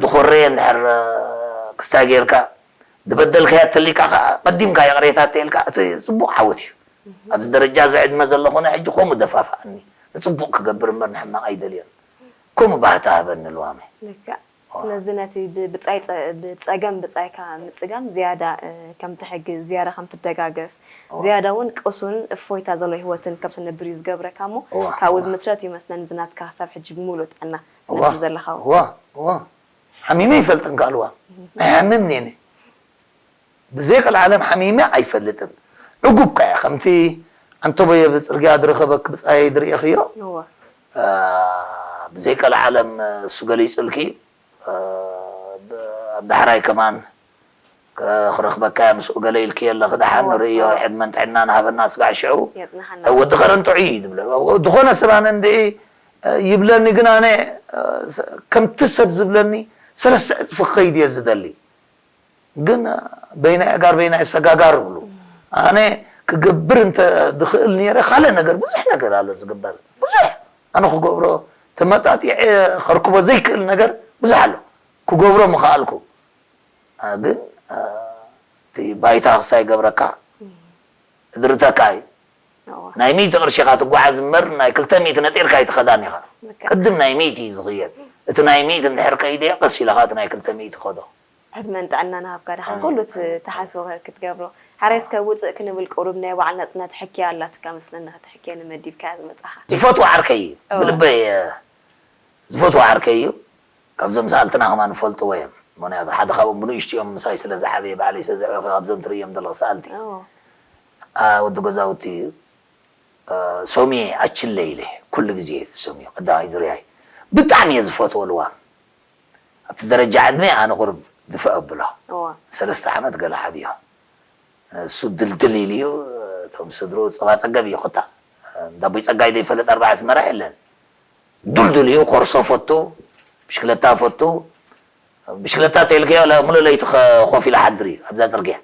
ድኾረየ እንድሕር ክስታይ ጌርካ፣ ዝበደልካዮ ተሊካ ከዓ ቀዲምካ ይቕሬታ ተይልካ እቲ ፅቡቕ ዓወት እዩ። ኣብዚ ደረጃ እዚ ዕድመ ዘሎ ኮነ ሕጂ ከምኡ ደፋፍኣኒ። ንፅቡቕ ክገብር እምበር ንሕማቕ ኣይደልዮን። ከምኡ ባህታ ሃበኒ ልዋመይ። ስለዚ ነቲ ብጻይ ብጸገም ብጻይካ ምጽጋም ዝያዳ ከም ትሕግዝ ዝያዳ ከም ትደጋገፍ ዝያዳ እውን ቅሱን እፎይታ ዘሎ ህይወትን ከም ትነብር እዩ ዝገብረካ እሞ ካብኡ ዝምስረት እዩ መስለኒ እዚ ናትካ ክሳብ ሕጂ ብምሉእ ጥዕና ትነብር ዘለኻ እውን። እዋ እዋ ሓሚመ ይፈልጥን ከኣልዋ ኣይሓምምን እየ ብዘይ ቀልዓለም ሓሚመ ኣይፈልጥን ዕጉብ ከ እየ ከምቲ ዓንተቦየ ብፅርግያ ዝረኸበክ ብፃየይ ዝርእኽዮ ብዘይ ቀልዓለም እሱ ገሊፅልኪ ኣብ ዳሕራይ ከማን ክረኽበካ እየ ምስኡ ገለ ኢልክዮ ኣለኺ ደሓን ንርእዮ ዕድመን ጥዕናን ሃበና ስጋዕ ሽዑ ወዲ ኸረን ጥዑይ እዩ ዝብለ ዝኾነ ሰብ ኣነ እንድዒ ይብለኒ ግን ኣነ ከምቲ ሰብ ዝብለኒ ሰለስተ ዕፅፊ ክኸይድ እየ ዝደሊ ግን በይናይ ኣጋር በይናይ ሰጋጋር ይብሉ ኣነ ክገብር እንተ ዝኽእል ነይረ ካልእ ነገር ብዙሕ ነገር ኣሎ ዝግበር ብዙሕ ኣነ ክገብሮ ተመጣጢዐ ከርክቦ ዘይክእል ነገር ብዙሕ ኣሎ ክገብሮ ምኽኣልኩ ግን እቲ ባይታ ክሳይ ገብረካ እድርተካ እዩ ናይ ሚእቲ ቅርሺ ኢኻ ትጓዓዝ እምበር ናይ ክልተ ሚእቲ ነጢርካ ኣይትኸዳን ኢኻ ቅድም ናይ ሚእቲ እዩ ዝኽየድ እቲ ናይ ሚእቲ እንድሕር ከይደ ቀስ ኢልኻ እቲ ናይ ክልተ ሚእቲ ኸዶ ዕድመን ጥዕናን ሃብካ ደሓን ኩሉ ትሓስቦ ክትገብሮ ሓራይ እስከ ውፅእ ክንብል ቁሩብ ናይ ባዕልና ፅናት ሕክያ ኣላትካ መስለኒ ክትሕክየኒ መዲብካያ ዝመፃኻ ዝፈትዎ ዓርከይ እዩ ብልበይ ዝፈትዎ ዓርከይ እዩ ካብዞም ሰኣልትና ከማን ዝፈልጥዎ እዮም ምክንያቱ ሓደ ካብኦም ብንእሽትኦም ምሳይ ስለ ዝዓበየ ባዕለይ ስለ ዝዕበኹ ካብዞም ትርእዮም ዘለኹ ሰኣልቲ ወዲ ገዛውቲ እዩ ሶምየ ኣችለ ኢለ ኩሉ ግዜ ሶምየ ቀዳማይ ዝርያይ ብጣዕሚ እየ ዝፈትዎ ልዋም ኣብቲ ደረጃ ዕድመ ኣነ ቁርብ ድፍእ ኣብሎ ሰለስተ ዓመት ገለ ዓብዮ እሱ ድልድል ኢሉ እዩ እቶም ስድሩ ፀባ ፀገብ እዩ ኮታ እንዳቦይ ፀጋይ ዘይፈልጥ ኣርባዕ ኣስመራ የለን ዱልዱል እዩ ኮርሶ ፈቱ ብሽክለታ ፈቱ ብሽክለታ ተይልክዮ ሙሉ ለይቲ ኮፍ ኢለ ሓድር እዩ ኣብዛ ፅርግያ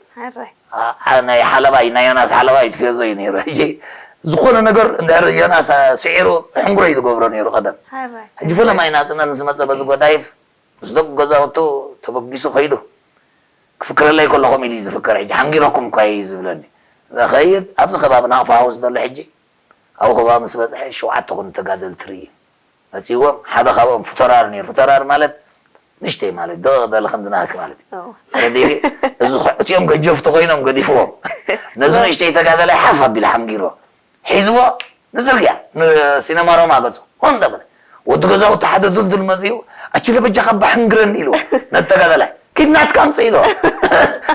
ናይ ሓለባይ ናይ ዮናስ ሓለባይ ትፌዞ እዩ ነይሩ ሕጂ ዝኾነ ነገር እንድሕር ዮናስ ስዒሩ ሕንጉሮ እዩ ዝገብሮ ነይሩ ቀደም ሕጂ ፈለማይ ናፅነት ምስ መፀ በዚ ጎዳይፍ ምስ ደቂ ገዛውቱ ተበጊሱ ከይዱ ክፍክረለይ ከለኹም ኢሉ እዩ ዝፍከር ሕጂ ሓንጊረኩም እኳ እዩ ዝብለኒ ኸይድ ኣብዚ ከባቢ ናቕፋ ሃውስ ዘሎ ሕጂ ኣብኡ ከባቢ ምስ በፅሐ ሸውዓተ ኮኑ ተጋደልቲ ርኢ መፂዎም ሓደ ካብኦም ፍቶራር ነይሩ ፍቶራር ማለት ንሽተይ ማለት ደቕ በለ ከምዚ ናህኪ ማለት እዩ ተረዲእኪ እዚ እቲኦም ገጀፍቲ ኮይኖም ገዲፍዎም ነዚ ንእሽተይ ተጋደላይ ሓፍ ኣቢለ ሓንጊሮ ሒዝዎ ንፅርግያ ንሲነማ ሮማ ገፁ ሆን ተበለ ወዲ ገዛውቲ ሓደ ዱልዱል መፂኡ ኣችለ በጃኻ ባሕንግረኒ ኢልዎ ነተጋደላይ ኪድ ናትካ ኣምፅእ ኢልዎ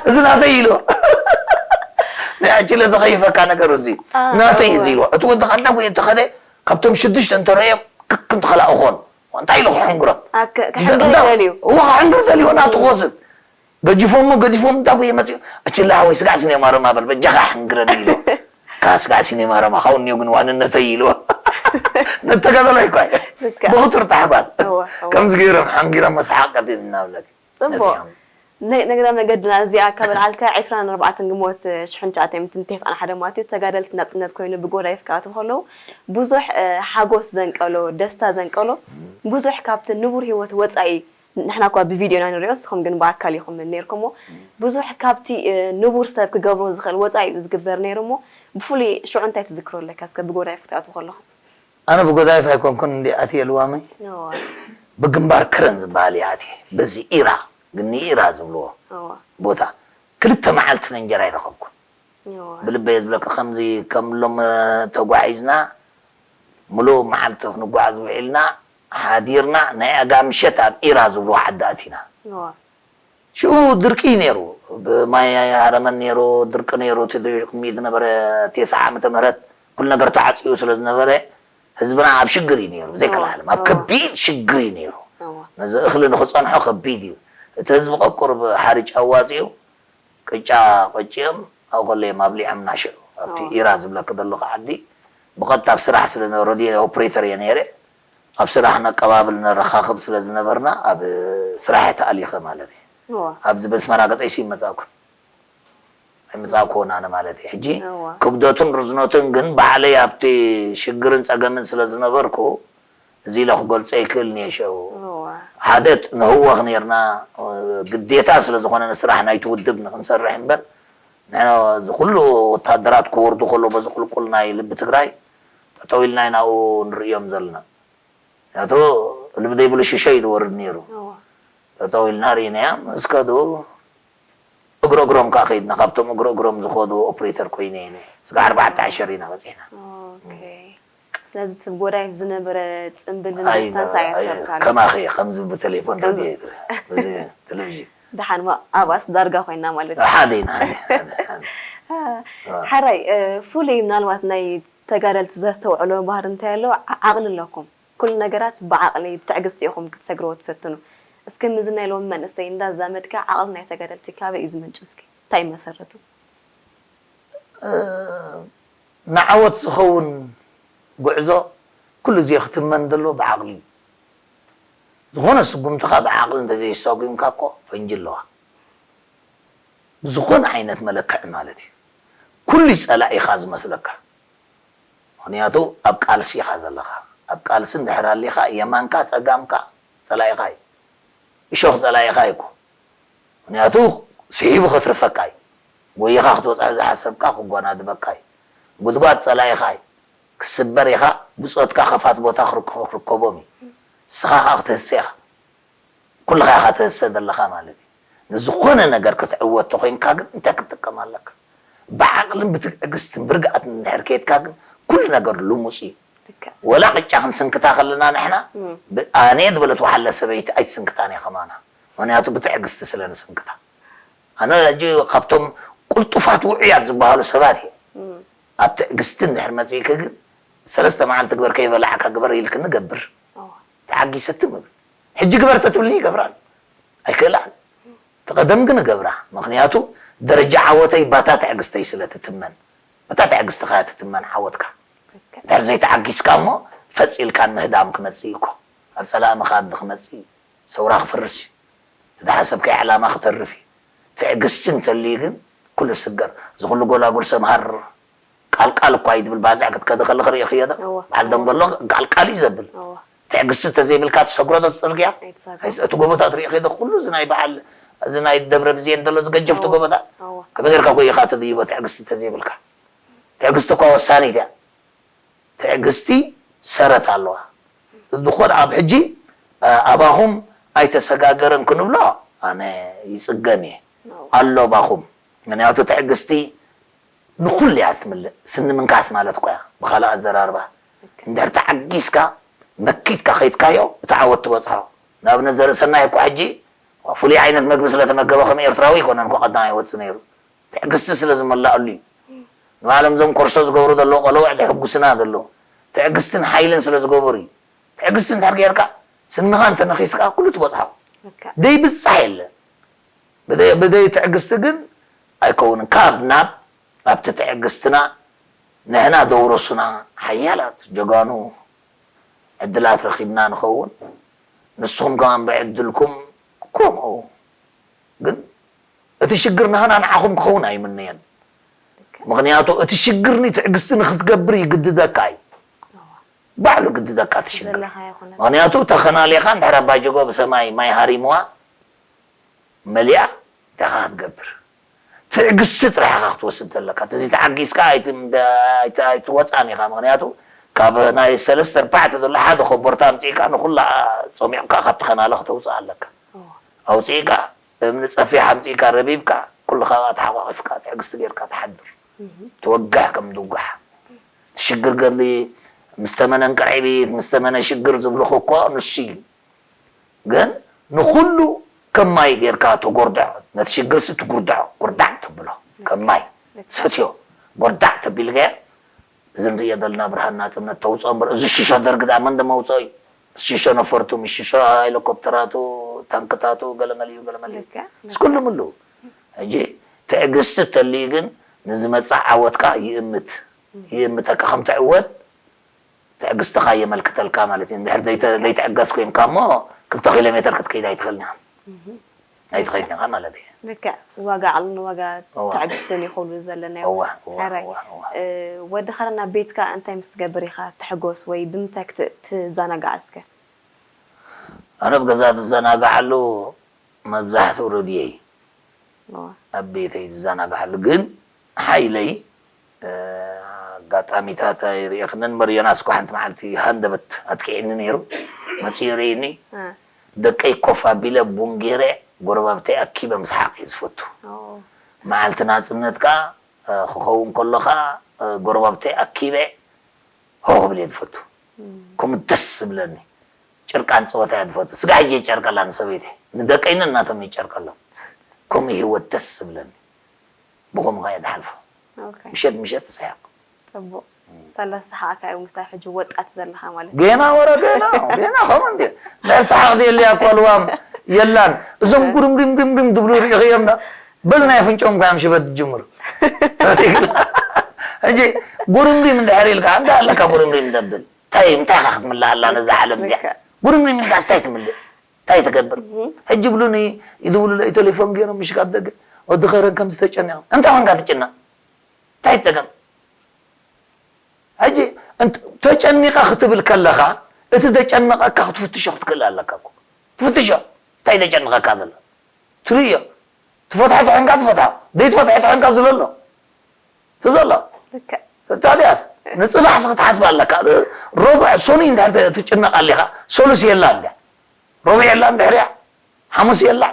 እዚ ናተይ ኢልዎ ናይ ኣችለ ዘኸይፈካ ነገር እዚ ናተይ እዚ ኢልዎ እቲ ወዲ ከንታ ጉየ ተኸደ ካብቶም ሽዱሽተ እንተረእዮም ክክ እንተኸላእኾን እንታይ ኢሉ ክሕንግሮም ክሕንግር ደልዩ እዎ ክሕንግር ደልዩ ናቱ ክወስድ ገጅፎሞ ገዲፎም እንዳ ጉየ መፅኡ ኣችላ ሓወይ ስጋዕ ሲኔማ ረማ በል በጃኻ ሕንግረኒ ኢሉ ካ ስጋዕ ሲኔማ ረማ ካው እኒኦ ግን ዋንነተይ ኢሉ ነተጋዳላይ እኳ ብኽቱር ታሕጓል ከምዚ ገይሮም ሓንጊሮም መስሓቅ ቀጢል እናብለክ ፅቡቅ ናይ ነግረ መገድና እዚኣ ካብ በልዓልካ ዕስራን ኣርባዕተን ግንቦት ሽሕን ትሽዓተ ሚእትን ተስዓን ሓደን ማለት እዩ ተጋደልቲ ናፅነት ኮይኑ ብጎዳይፍ ክኣትዉ ከለዉ ብዙሕ ሓጎስ ዘንቀሎ ደስታ ዘንቀሎ ብዙሕ ካብቲ ንቡር ህይወት ወጻኢ፣ ንሕና እኳ ብቪድዮ ኢና ንሪኦ፣ ንስኹም ግን ብኣካል ኢኹም ነይርኩሞ። ብዙሕ ካብቲ፣ እ፣ ንቡር ሰብ ክገብሮ ዝኽእል ወጻኢ እዩ ዝግበር ነይሩ እሞ፣ ብፍሉይ ሽዑ እንታይ ትዝክሮ ኣለካ? እስከ ብጎዳይፍ ክትኣትዉ ከለኹም። ኣነ ብጎዳይፍ ኣይኮንኩን እንዲ ኣትየ ልዋመይ። እዋ። ብግንባር ክረን ዝበሃል እየ ኣትየ። በዚ ኢራ፣ ግን ኢራ ዝብልዎ እዋ። ቦታ። ክልተ መዓልቲ እንጀራ ኣይረኸብኩን። እዋ። ብልበይ ዝብለካ ከምዚ ከም ሎም ተጓዒዝና፣ ምሉእ መዓልቲ ክንጓዓዝ ውዒልና፣ ሓዲርና፣ ናይ ኣጋ ምሸት ኣብ ኢራ ዝብልዎ ዓዲ ኣቲና። እዋ። ሽኡ ድርቂ ነይሩ፣ ብማይ ሃረመን ነይሩ፣ ድርቂ ነይሩ፣ እቲ ድርቂ ዝነበረ ተስዓ ዓመተ ምህረት ኩሉ ነገር ተዓጽዩ ስለ ዝነበረ፣ ህዝብና ኣብ ሽግር እዩ ነይሩ፣ ዘይከልኣለም ኣብ እዋ። ከቢድ ሽግር እዩ ነይሩ። እዋ። ነዚ እኽሊ ንኽጸንሖ ከቢድ እዩ። እቲ ህዝቢ ቆቁር ብሓርጭ ኣዋጺኡ፣ ቅጫ ቆጭዮም፣ ኣብኡ ከለዮም ኣብሊዖምና ሽዑ። ኣብቲ እዋ። ኢራ ዝብለኪ ዘለኹ ዓዲ፣ ብቐጥታ ኣብ ስራሕ ስለ ዝነበረ፣ ሬድዮ ኦፕሬተር እየ ነይረ። ኣብ ስራሕ ነቀባብል ነረኻኽብ ስለ ዝነበርና፣ ኣብ ስራሕ እየ ተኣሊኸ ማለት እዩ። እዋ። ኣብዚ በስመራ ገጸይሲ ይመጻእኩን። ኣይመጻእኩዎን ኣነ ማለት እዩ። ሕጂ እዋ። ክብደቱን ርዝነቱን ግን ባዕለይ ኣብቲ ሽግርን ጸገምን ስለ ዝነበርኩ፣ እዚ ኢለ ክገልጾ ይክእልን እየ ሽዑ። እዋ። ሓደ ንህወኽ ነይርና፣ ግዴታ ስለ ዝኾነ ንስራሕ ናይቲ ውድብ ንክንሰርሕ እምበር፣ ንሕና እዚ ኩሉ ወታደራት ክወርዱ ከለዉ በዚ ቁልቁል ናይ ልቢ ትግራይ ጠጠው ኢልና ኢና ኣብኡ ንርእዮም ዘለና። ምክንያቱ ልቢ ዘይብሉ ሽሾ እዩ ዝወርድ ነይሩ። እዋ። ጠጠው ኢልና ርኢናዮም፣ ምስ ከዱ እግሪ እግሮም ከኣ ከይድና፣ ካብቶም እግሪ እግሮም ዝኸዱ ኦፕሬተር ኮይነ እየ። ስጋዕ ኣርባዕተ ዓሸር ኢና በጺሕና። ኦኬ። ስለዚ እቲ ጎዳይፍ ዝነበረ ጽምብልን ኣይ፣ ደስታን ኣይ፣ ሳየርከብካሉ። ከማኺ እየ፣ ከምዚ ብቴሌፎን ከምዚ ሬድዮ እየ ዝርኢ፣ በዚ ቴሌቪዥን። ደሓን እሞ ኣብኣስ ዳርጋ ኮይና ማለት እዩ። ሓደ ኢና፣ ሓደ፣ ሓደ፣ ሓደ። አ፣ አ። ሓራይ፣ እ፣ ፍሉይ ምናልባት ናይ ተጋደልቲ ዘስተውዕሎ ባህሪ እንታይ ኣሎ? ዓ-፣ ዓቕሊ ኣለኩም። ኩሉ ነገራት ብዓቕሊ፣ ብትዕግስቲ ኢኹም ክትሰግርዎ ትፈትኑ። እስኪ ምስዚ ናይ ሎሚ መንእሰይ እንዳዛመድካ ዓቕሊ ናይ ተጋደልቲ ካበይ እዩ ዝምንጩ? እስኪ እንታይ መሰረቱ? እ፣ ንዓወት ዝኸውን ጉዕዞ ኩሉ ግዜ ክትመን ዘለዎ ብዓቕሊ እዩ። ዝኾነ ስጉምትኻ ብዓቕሊ እንተዘይሰጒምካ እኮ ፈንጂ ኣለዋ። ብዝኾነ ዓይነት መለክዒ ማለት እዩ። ኩሉ ጸላኢኻ ዝመስለካ። ምኽንያቱ ኣብ ቃልሲ ኢኻ ዘለኻ። ኣብ ቃልሲ እንድሕር ኣሊኻ የማንካ ጸጋምካ ጸላኢኻ እዩ። እሾኽ ጸላኢኻ እዩ እኮ። ምኽንያቱ ስሒቡ ከትርፈካ እዩ። ጎይኻ ክትበጽሖ ዝሓሰብካ ክጓናድበካ እዩ። ጉድጓድ ጸላኢኻ እዩ። ክስበር ኢኻ፣ ብጾትካ ከፋት ቦታ ክርከቦም እዩ። ንስኻ ኸኣ ክትህሰ ኢኻ። ኩልኻ ኢኻ ትህሰ ዘለኻ ማለት እዩ። ንዝኾነ ነገር ክትዕወት ተኾይንካ ግን እንታይ ክትጥቀም ኣለካ? ብዓቕልን ብትዕግስትን ብርግኣትን እንድሕር ከይድካ ግን ኩሉ ነገር ልሙጽ እዩ። ልክዕ። ወላ ቅጫ ክንስንክታ ከለና ንሕና፣ እም። ብ-፣ ኣነ ዝበለት ወሓለ ሰበይቲ ኣይትስንክታን እያ ከማና። ምኽንያቱ ብትዕግስቲ ስለ ንስንክታ። ኣነ ሕጂ ካብቶም ቅልጡፋት ውዑያት ዝበሃሉ ሰባት እየ። እም። ኣብ ትዕግስቲ እንድሕር መጺእኪ ግን ሰለስተ መዓልቲ ግበር ከይበላዕካ ግበር ኢልክኒ ገብር። እዋ። ተዓጊሰ ትም እብል። ሕጂ ግበር ተትብልኒ ይገብራን። ኣይክእላን። እቲ ቀደም ግን እገብራ። ምኽንያቱ ደረጃ ዓወተይ ባታ ትዕግስተይ ስለ ትትመን። በታ ትዕግስትኻ እያ ትትመን ዓወትካ። ልክዕ። እንድሕር ዘይተዓጊስካ እሞ ፈጽ ኢልካን ምህዳም ክመጽእ እዩ እኮ። ኣብ ጸላእምኻ ክመጽእ እዩ። ሰውራ ክፍርስ እዩ። እቲ ዝሓሰብካዮ ዕላማ ክተርፍ እዩ። ትዕግስቲ እንተልዩ ግን ኩሉ ይስገር። እዚ ኩሉ ጎላጉል ሰምሃር ቃል ቃል እኳ እዩ ዝብል ባጽዕ ክትከዲ ከለኺ ርኢኽዮ ዶ? እወ። በዓል ደንጎሎ ቃል ቃል እዩ ዘብል። እወ። ትዕግስቲ እንተዘይብልካ ትሰግሮ ዶ እቲ ጽርግያ? ኣይትሰግሮን። ኣይስ-፣ እቲ ጎቦታት ርኢኽዮ ዶ? ኩሉ እዚ ናይ በዓል፣ እዚ ናይ ደብረ ብዜን ዘሎ ዝገጀፍቲ እወ። ጎቦታት? እወ። ከመይ ጌርካ ጎይኻ ትድይቦ ትዕግስቲ እንተዘይብልካ? ትዕግስቲ እኳ ወሳኒት እያ። ትዕግስቲ ሰረት ኣለዋ። እንድኾን ኣብ ሕጂ፣ እ፣ ኣባኹም ኣይተሰጋገረን ክንብሎ ኣነ ይጽገም እየ። እወ። ኣሎ ኣባኹም። ምኽንያቱ ትዕግስቲ ንኹሉ እያ ትምልእ። ስኒ ምንካስ ማለት እኮ እያ፣ ብኻልእ ኣዘራርባ። ልክዕ። እንድሕር ተዓጊስካ፣ መኪትካ ከይድካዮ፣ እቲ ዓወት ትበጽሖ። ንኣብነት ዘርእሰናይ እኮ ሕጂ ፍሉይ ዓይነት መግቢ ስለ ተመገበ ከም ኤርትራዊ ኣይኮነን እኮ ቀዳማይ ይወጽእ ነይሩ። ትዕግስቲ ስለ ዝመልኣሉ እዩ። ንባዕሎም እዞም ኮርሶ ዝገብሩ ዘለዉ ቆልዑ የሕጉስና ዘለዉ። ትዕግስትን ሓይልን ስለ ዝገበሩ እዩ። ትዕግስቲ እንድሕር ጌርካ፣ ስንኻ እንተነኺስካ፣ ኩሉ ትበጽሖ። ልክዕ። ደይብጻሕ የለን። ብደይ፣ ብደይ ትዕግስቲ ግን ኣይከውንን። ካብ ናብ ኣብቲ ትዕግስትና ንሕና ደውረሱና ሓያላት ጀጋኑ ዕድላት ረኺብና ንኸውን። ንስኹም ከማን ብዕድልኩም ከምኡ። ግን እቲ ሽግር ናህና ንዓኹም ክኸውን ኣይምነየን። ልክዕ። ምኽንያቱ እቲ ሽግር ንትዕግስቲ ንኽትገብር ይግድደካ እዩ። እዋ። ባዕሉ ግድደካ ትሽግር። ዘለኻዮ ኩነት ምክንያቱ ተኸናሊኻ እንድሕር ኣባጅጎ ብሰማይ ማይ ሃሪምዋ መሊኣ እንታይ ኢኻ ክትገብር? ትዕግስቲ ጥራሕ ኢኻ ክትወስድ ዘለካ። ተዘይተዓጊስካ ኣይትወፃን ኢኻ። ምክንያቱ ካብ ናይ ሰለስተ ኣርባዕተ ዘሎ ሓደ ኮቦርታ ኣምፂእካ ንኩላ ፀሚቕካ ካብ ተኸናለ ክተውፅእ ኣለካ። ኣውፂእካ እምኒ ፀፊሕ ኣምፂእካ ረቢብካ ኩልኻ ተሓቋቂፍካ ትዕግስቲ ጌርካ ትሓድር። ትወግሕ ከም ድጉሕ ትሽግር ገድሊ ምስ ተመነ እንቅርዒቢት ምስ ተመነ ሽግር ዝብልኹ እኮ ንሱ እዩ። ግን ንኹሉ ከም ማይ ጌርካ ተጎርድዖ፣ ነቲ ሽግርሲ ትጉርድዖ፣ ጉርዳዕ ተብሎ ከም ማይ ሰትዮ፣ ጎርዳዕ ተቢልካዮ፣ እዚ ንርእዮ ዘለና ብርሃን ናጽነት ተውጽኦ እምበር፣ እዚ ሽሾ ደርጊ ደኣ መን ደመውጽኦ እዩ? ሽሾ ነፈርቱ፣ ምስ ሽሾ ሄሊኮፕተራቱ፣ ታንክታቱ፣ ገለመሊኡ፣ ገለመሊኡ። ልክዕ፣ ምስ ኩሉ ምሉ። ሕጂ ትዕግስቲ ተልዩ ግን ንዝመጽእ ዓወትካ ይእምት፣ ይእምተካ ከም ትዕወት ትዕግስትኻ የመልክተልካ ማለት እዩ። እንድሕር ዘይተ- ዘይትዕገስ ኮይንካ እሞ ክልተ ኪሎ ሜትር ክትከይድ ኣይትኽእልን ኢኻ። ኣይትኽእልን ኢኻ ማለት እዩ። ልክዕ ዋጋ ዓልን ዋጋ እዋ። ትዕግስትን ይኸውሉ ዘለናዮ እዋ፣ እዋ፣ ሕራይ እዋ፣ እዋ። እ፣ ወዲ ኸረና ቤትካ እንታይ ምስ ትገብር ኢኻ ትሕጎስ ወይ ብምንታይ ክት- ትዘናጋዕ እስከ ኣነ ኣብ ገዛ ዝዘናግዓሉ መብዛሕትኡ ረድዮ እዩ። እዋ። ኣብ ቤተይ ዝዘናግዓሉ ግን ሓይለይ እ፣ ኣጋጣሚታት ኣይርእየክንን መርዮናስ እኳ ሓንቲ መዓልቲ ሃንደበት ኣጥቂዕኒ ነይሩ መፅኡ ርእኒ እ፣ ደቀይ ኮፍ ኣቢለ ቡን ገይረ ጎረባብተይ ኣኪበ ምስሓቅ እየ ዝፈቱ ኦ፣ መዓልቲ ናፅነት ከዓ እ፣ ክኸውን ከሎ ከዓ እ፣ ጎረባብተይ ኣኪበ ሆ ክብል እየ ዝፈቱ ከምኡ ደስ ዝብለኒ ጭርቃን ፀወታ እየ ዝፈቱ ስጋ ሕጂ የጨርቀላ ንሰበይተይ ንደቀይነ እናቶም ይጨርቀሎም ከምኡ ህይወት ደስ ዝብለኒ ብኸምኡ ከዓ እየ ዝሓልፎ ኦኬ ምሸት ምሸት ትስሕቕ ፅቡቅ ሰለስተ ሓቃ እዩ ምሳይ ሕጂ ወጣት ዘለኻ ማለት እዩ ገና ወረ ገና ገና ከምኡ እንዲ ናይ ሰሓቕ ዘየለያ እኳ ልዋም የላን እዞም ጉርምሪምሪምሪም ዝብሉ ርኢኽዮም ዳ በዚ ናይ ኣፍንጮም እኳ እዮም ሽበት ዝጅምሩ ሕጂ ጉርምሪም እንድሕር ኢልካ እንታይ ኣለካ ጉርምሪም ዘብል እንታይ እንታይ ኢኻ ክትምልእ ኣላ ነዛ ዓለም እዚኣ ልክዕ። ጉርምሪም ኢልካ እንታይ ትምልእ እንታይ ትገብር ሕጂ ብሉኒ ይድውሉለይ ቴሌፎን ገይሮም ምሽካብ ደገ ወዲ ኸረን ከምዚ ተጨኒቐ እንታይ ኮንካ ትጭነቕ እንታይ ትፀገም ሕጂ እንት- ተጨኒቐ ክትብል ከለኻ እቲ ዘጨነቐካ ክትፍትሾ ክትክእል ኣለካ እኮ ትፍትሾ እንታይ ዘጨንቐካ ዘሎ ትርእዮ ትፈትሖ ተኾንካ ትፈትሖ ዘይትፈትሖ ተኾንካ ዝለሎ ትዘሎ ልክዕ ታዲያስ ንፅባሕሲ ክትሓስብ ኣለካ ሮብዕ ሶኒ እንድሕር ትጭነቕ ኣሊኻ ሰሉስ የላ እንድያ ሮብዕ የላ እንድሕርያ ሓሙስ የላ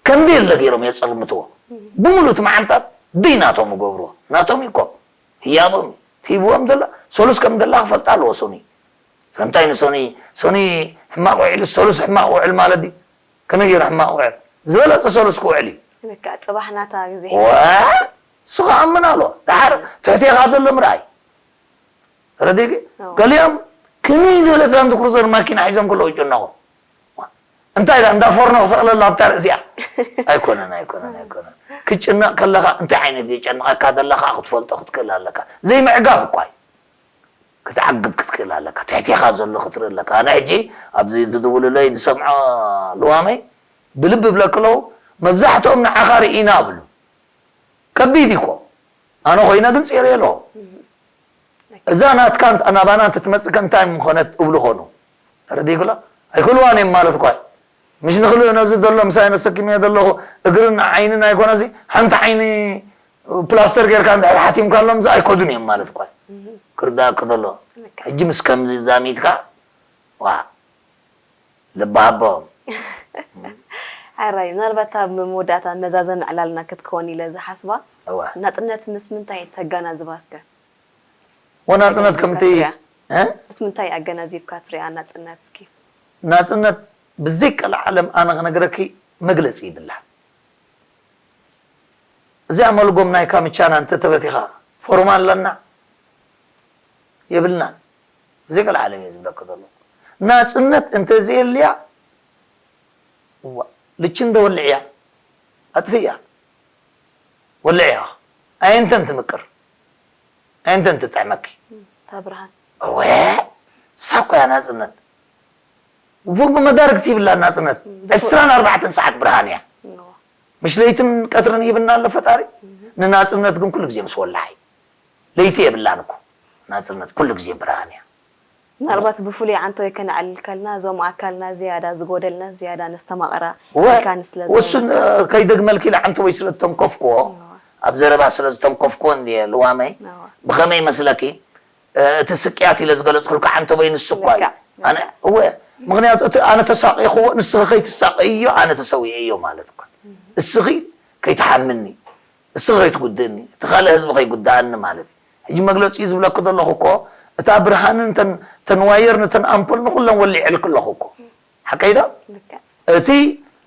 ከምዚ የለ ገይሮም የፀልምትዎ ብምሉእ እቲ መዓልታት ደይ ናቶም ይገብርዎ ናቶም እዩ እኮ ህያቦም እዩ ትሂብዎም ዘሎ ሰሉስ ከም ዘላ ክፈልጣ ኣለዎ ሶኒ ስለምንታይ ንሶኒ ሶኒ ሕማቕ ውዒሉ ሰሉስ ሕማቕ ውዕል ማለት እዩ ከመይ ገይሩ ሕማቕ ውዕል ዝበለፀ ሰሉስ ክውዕል እዩ ልክዕ ፅባሕ ናታ ግዜ ዋ እሱ ክኣምን ኣሎ ድሓር ትሕቴኻ ዘሎ ምርኣይ ረዲግ ኣዎ። ገሊኦም ከመይ ዝበለት ላንድ ክሩዘር ማኪና ሒዞም ከለዉ ይጭነቑ እንታይ ዳ እንዳ ፎርኖ ክሰቕለላ ኣብታ ርእሲያ ኣይኮነን ኣይኮነን ኣይኮነን ክጭነቕ ከለኻ እንታይ ዓይነት የጨንቐካ ዘለኻ ክትፈልጦ ክትክእል ኣለካ ዘይምዕጋብ እኳ እዩ ክትዓግብ ክትክእል ኣለካ ትሕቴኻ ዘሎ ክትርኢ ኣለካ ኣነ ሕጂ ኣብዚ ዝድውልለይ ዝሰምዖ ልዋመይ ብልቢ ብለክለው መብዛሕትኦም ንዓኻ ርኢና ብሉ ከቢድ እኮ ኣነ ኮይነ ግን ፅሬ ኣለዎ እዛ ናትካ ናባና እንተትመፅእ ከ እንታይ ምኾነት እብሉ ኾኑ ተረዲግሎ ኣይክልዋን እዮም ማለት እኳ ምሽ ንክልእ ነዚ ዘሎ ምሳይ ነሰኪመዮ ዘለኹ እግርን ዓይንን ኣይኮነሲ ሓንቲ ዓይኒ ፕላስተር ጌርካ እንድሕር ሓቲምካሎም እዚ ኣይከዱን እዮም ማለት እኳ ክርዳእክ ዘሎ ሕጂ ምስ ከምዚ ዛሚትካ ዋ ልቢ ሃቦም ሕራይ ምናልባት ኣብ መወዳእታ መዛዘሚ ዕላልና ክትከውን ኢለ ዝሓስባ እዋ ናፅነት ምስ ምንታይ ተጋናዝባ እስከ ወናፅነት ከምቲ እ? ምስ ምንታይ ኣገናዚብካ ትሪኣ ናፅነት እስኪ ናፅነት ብዘይቀልዓለም ኣነ ክነግረኪ መግለፂ ይብላ እዚኣ መልጎም ናይ ካምቻና እንተተበቲኻ ፎርማ ኣለና የብልናን ብዘይቀልዓለም እየ ዝብለኪ ዘሎ ናፅነት እንተዘየልያ እዋ ልቺ እንደ ወልዕያ ኣጥፍያ ወልዕያ ኣየንተን ትምቅር ኣየንተን ትጥዕመኪ እታ ብርሃን እወ እሳ እኮ እያ ናፅነት ወጉ መዳርግቲ ይብላ ናፅነት ዕስራን ኣርባዕተን ሰዓት ብርሃን እያ እዎ። ምሽ ለይትን ቀትርን ይብና ኣሎ ፈጣሪ ንናፅነት ግን ኩሉ ግዜ ምስ ወላዓ እዩ ለይቲ የብላን እኮ ናፅነት ኩሉ ግዜ ብርሃን እያ ምናልባት ብፍሉይ ዓንተቦይ ከነዕልል ከልና እዞም ኣካልና ዝያዳ ዝጎደልና ዝያዳ ነስተማቐራ ወ- ኢልካኒ ስለ ወሱን እ፣ ከይደግመልኪ ኢለ ዓንተቦይ ስለ ዝተንከፍክዎ ኣብ ዘረባ ስለ ዝተንከፍክዎ እንድየ ልዋመይ እዋ። ብኸመይ መስለኪ እ፣ እቲ ስቅያት ኢለ ዝገለፅኩልካ ዓንተቦይ ንሱ እኳ እዩ ልክዕ፣ ኣነ እወ ምክንያቱ እቲ ኣነ ተሳቂኽዎ ንስኺ ከይትሳቀይዮ ኣነ ተሰዊኤዮ ማለት እኳ እስኺ ከይትሓምኒ እስኺ ከይትጉድእኒ እቲ ካልእ ህዝቢ ከይጉድኣኒ ማለት እዩ ሕጂ መግለፂ ዝብለኪ ዘለኹ እኮ እታ ብርሃንን ተን ተን ዋየር ንተን ኣምፖል ንኩለን ወሊዐልኪ ኣለኹ እኮ ሓቀይ ዶ ልክዕ እቲ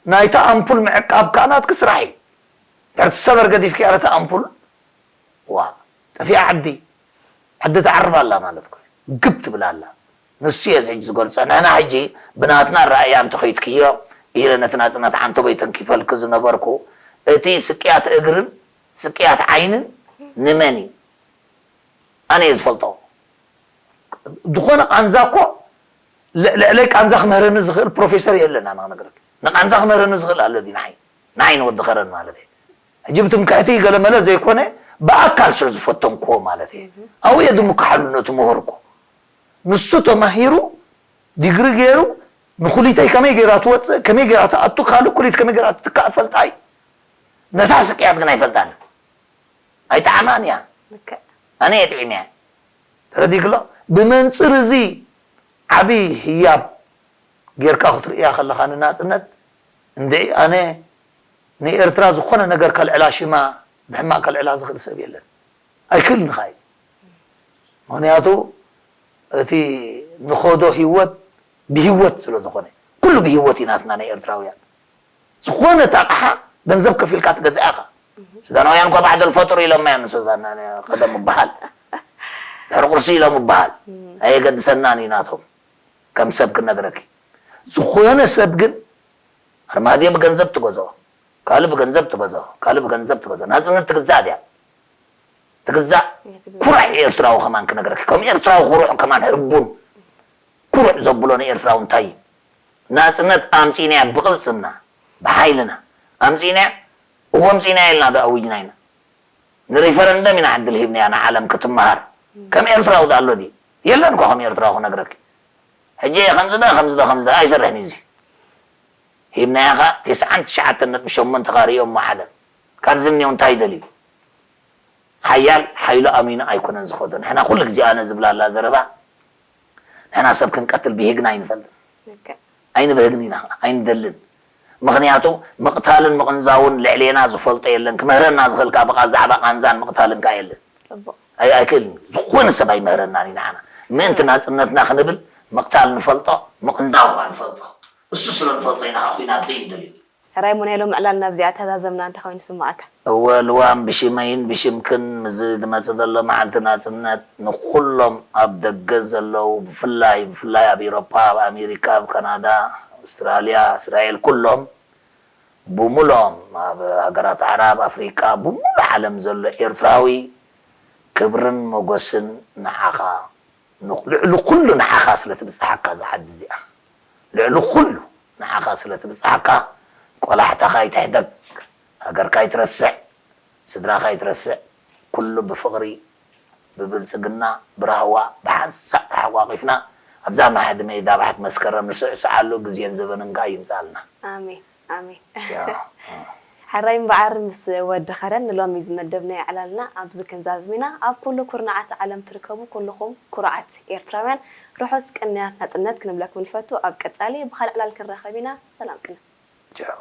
ናይታ ኣምፑል ምዕቃብ ከዓ ናትኪ ስራሕ እዩ ድሕሪ ትሰበር ገዲፍኪያ ነታ ኣምፑል ዋ ጠፊኣ ዓዲ ዓዲ ትዓርብ ኣላ ማለት እኮ እዩ። ግብ ትብል ኣላ ንሱ እየ ሕጂ ዝገልፆ ንሕና ሕጂ ብናትና ራእያ እንተኸይድክዮ ኢለ ነቲ ናፅነት ዓንተቦይ ተንኪፈልኪ ዝነበርኩ እቲ ስቅያት እግርን ስቅያት ዓይንን ንመን እዩ ኣነ እየ ዝፈልጦ ዝኾነ ቃንዛ እኮ ል- ልዕለይ ቃንዛ ክምህረኒ ዝኽእል ፕሮፌሰር የለን ኣነ ክነግረክ ንቃንዛ ክምህረኒ ዝኽእል ኣሎ ድዩ ንዓይ ንዓይ ንወዲ ከረን ማለት እዩ ሕጂ ብትምክሕቲ ገለመለ ዘይኮነ ብኣካል ስለ ዝፈተንክዎ ማለት እዩ ኣብኡ እየ ድምክሓሉ ነቲ ምሁር እኮ ንሱ ተማሂሩ ዲግሪ ገይሩ ንኩሊተይ ከመይ ገይራ ትወፅእ ከመይ ገይራ ትኣቱ ካልእ ኩሊት ከመይ ገይራ ትትካእ ፈልጣ እዩ ነታ ስቅያት ግን ኣይፈልጣን ኣይጠዓማን እያ ልክዕ ኣነ እየ ጥዒመያ ተረዲእክሎ ብመንፅር እዚ ዓብይ ህያብ ጌርካ ክትርእያ ከለኻ ንናፅነት እንድዒ ኣነ ንኤርትራ ዝኾነ ነገር ከልዕላ ሽማ ብሕማቕ ከልዕላ ዝኽእል ሰብ የለን ኣይክእልን ኻ እዩ ምክንያቱ እቲ ንኸዶ ህይወት ብህይወት ስለ ዝኾነ ኩሉ ብህይወት እዩ ናትና ናይ ኤርትራውያን ዝኾነት ኣቕሓ ገንዘብ ከፊልካ ትገዝኣ ኢኻ ሱዳናውያን እኳ ባዕደል ፈጥሩ ኢሎም እዮም ሱዳን ቀደም ይበሃል ድሕሪ ቁርሲ ኢሎም ይበሃል ኣየገድሰናን እዩ ናቶም ከም ሰብ ክነግረኪ ዝኾነ ሰብ ግን ኣርማድዮ ብገንዘብ ትገዝኦ ካልእ ብገንዘብ ትገዝኦ ካልእ ብገንዘብ ትገዝኦ ናፅነት ትግዛእ ድያ ትግዛእ ኩራዕ ኤርትራዊ ከማን ክነግረኪ ከም ኤርትራዊ ኩሩዕ ከማን ሕቡን ኩሩዕ ዘብሎ ንኤርትራዊ እንታይ እዩ ናፅነት ኣምፂናያ ብቅልፅምና ብሓይልና ኣምፂናያ እወ ኣምፂናያ ኢልና ዶ ኣዊጅና ኢና ንሪፈረንደም ኢና ዕድል ሂብናያ ንዓለም ክትመሃር ከም ኤርትራዊ ዶ ኣሎ ድዩ የለን እኳ ከም ኤርትራዊ ክነግረኪ ሕጂ ከምዚ ዶ ከምዚ ዶ ከምዚ ዶ ኣይሰርሕን እዩ እዚ ሂብናያ ኸዓ ተስዓን ትሽዓተን ነጥቢ ሸሞንተ ኸዓ ርእዮ እሞ ዓለም ካብዚ እኒኦ እንታይ ይደልዩ ሓያል ሓይሉ ኣሚኑ ኣይኮነን ዝኸዶ ንሕና ኩሉ ግዜ ኣነ ዝብላላ ዘረባ ንሕና ሰብ ክንቀትል ብሂግና ኣይንፈልጥን ኣይንብህግን ኢና ኣይንደልን ምኽንያቱ ምቕታልን ምቕንዛውን ልዕሌና ዝፈልጦ የለን ክምህረና ዝኽእል ከዓ ብዛዕባ ቃንዛን ምቕታልን ከዓ የለን ኣይክእልን ዝኾነ ሰብ ኣይምህረናን እዩ ንዓና ምእንቲ ናፅነትና ክንብል ምቕታል ንፈልጦ ምቕንዛው ከዓ ንፈልጦ እሱ ስለ ንፈልጦ ኢና ከዓ ኩናት ዘይንደልዩ ሕራይ እሞ ናይ ሎም ዕላልና ኣብዚኣ ተዛዘምና እንታይ ኮይኑ ይስምዓካ? እወ ልዋም ብሽመይን ብሽምክን ምስዚ ዝመጽእ ዘሎ መዓልቲ ናጽነት ንኹሎም ኣብ ደገ ዘለዉ ብፍላይ ብፍላይ ኣብ ኤሮፓ ኣብ ኣሜሪካ ኣብ ካናዳ ኣውስትራልያ እስራኤል ኩሎም ብሙሎም ኣብ ሃገራት ኣዕራብ ኣፍሪቃ ብሙሉ ዓለም ዘሎ ኤርትራዊ ክብርን ሞጎስን ንዓኻ ልዕሊ ኩሉ ንዓኻ ስለ ትብጽሓካ እዛ ዓዲ እዚኣ ልዕሊ ኩሉ ንዓኻ ስለ ትብጽሓካ ቆላሕታኻ ኣይትሕደግ ሃገርካ ኣይትረስዕ ስድራኻ ኣይትረስዕ ኩሉ ብፍቕሪ ብብልጽግና ብራህዋ ብሓንሳእ ተሓቋቒፍና ኣብዛ ማዕድ ሜዳ ባሕቲ መስከረም ንስዕስዓሉ ግዜን ዘበንን ከኣ ይምጽኣልና ኣሜን ኣሜን። ሕራይ እምበኣር ምስ ወዲ ኸረን ንሎሚ ዝመደብናዮ ዕላልና ኣብዚ ክንዛዝም ኢና። ኣብ ኩሉ ኩርናዓት ዓለም ትርከቡ ኩልኹም ኩሩዓት ኤርትራውያን ርሑስ ቅንያት ናጽነት ክንብለኩም ንፈቱ። ኣብ ቀጻሊ ብኻልእ ዕላል ክንራኸብ ኢና። ሰላም ቅነ። ቻው።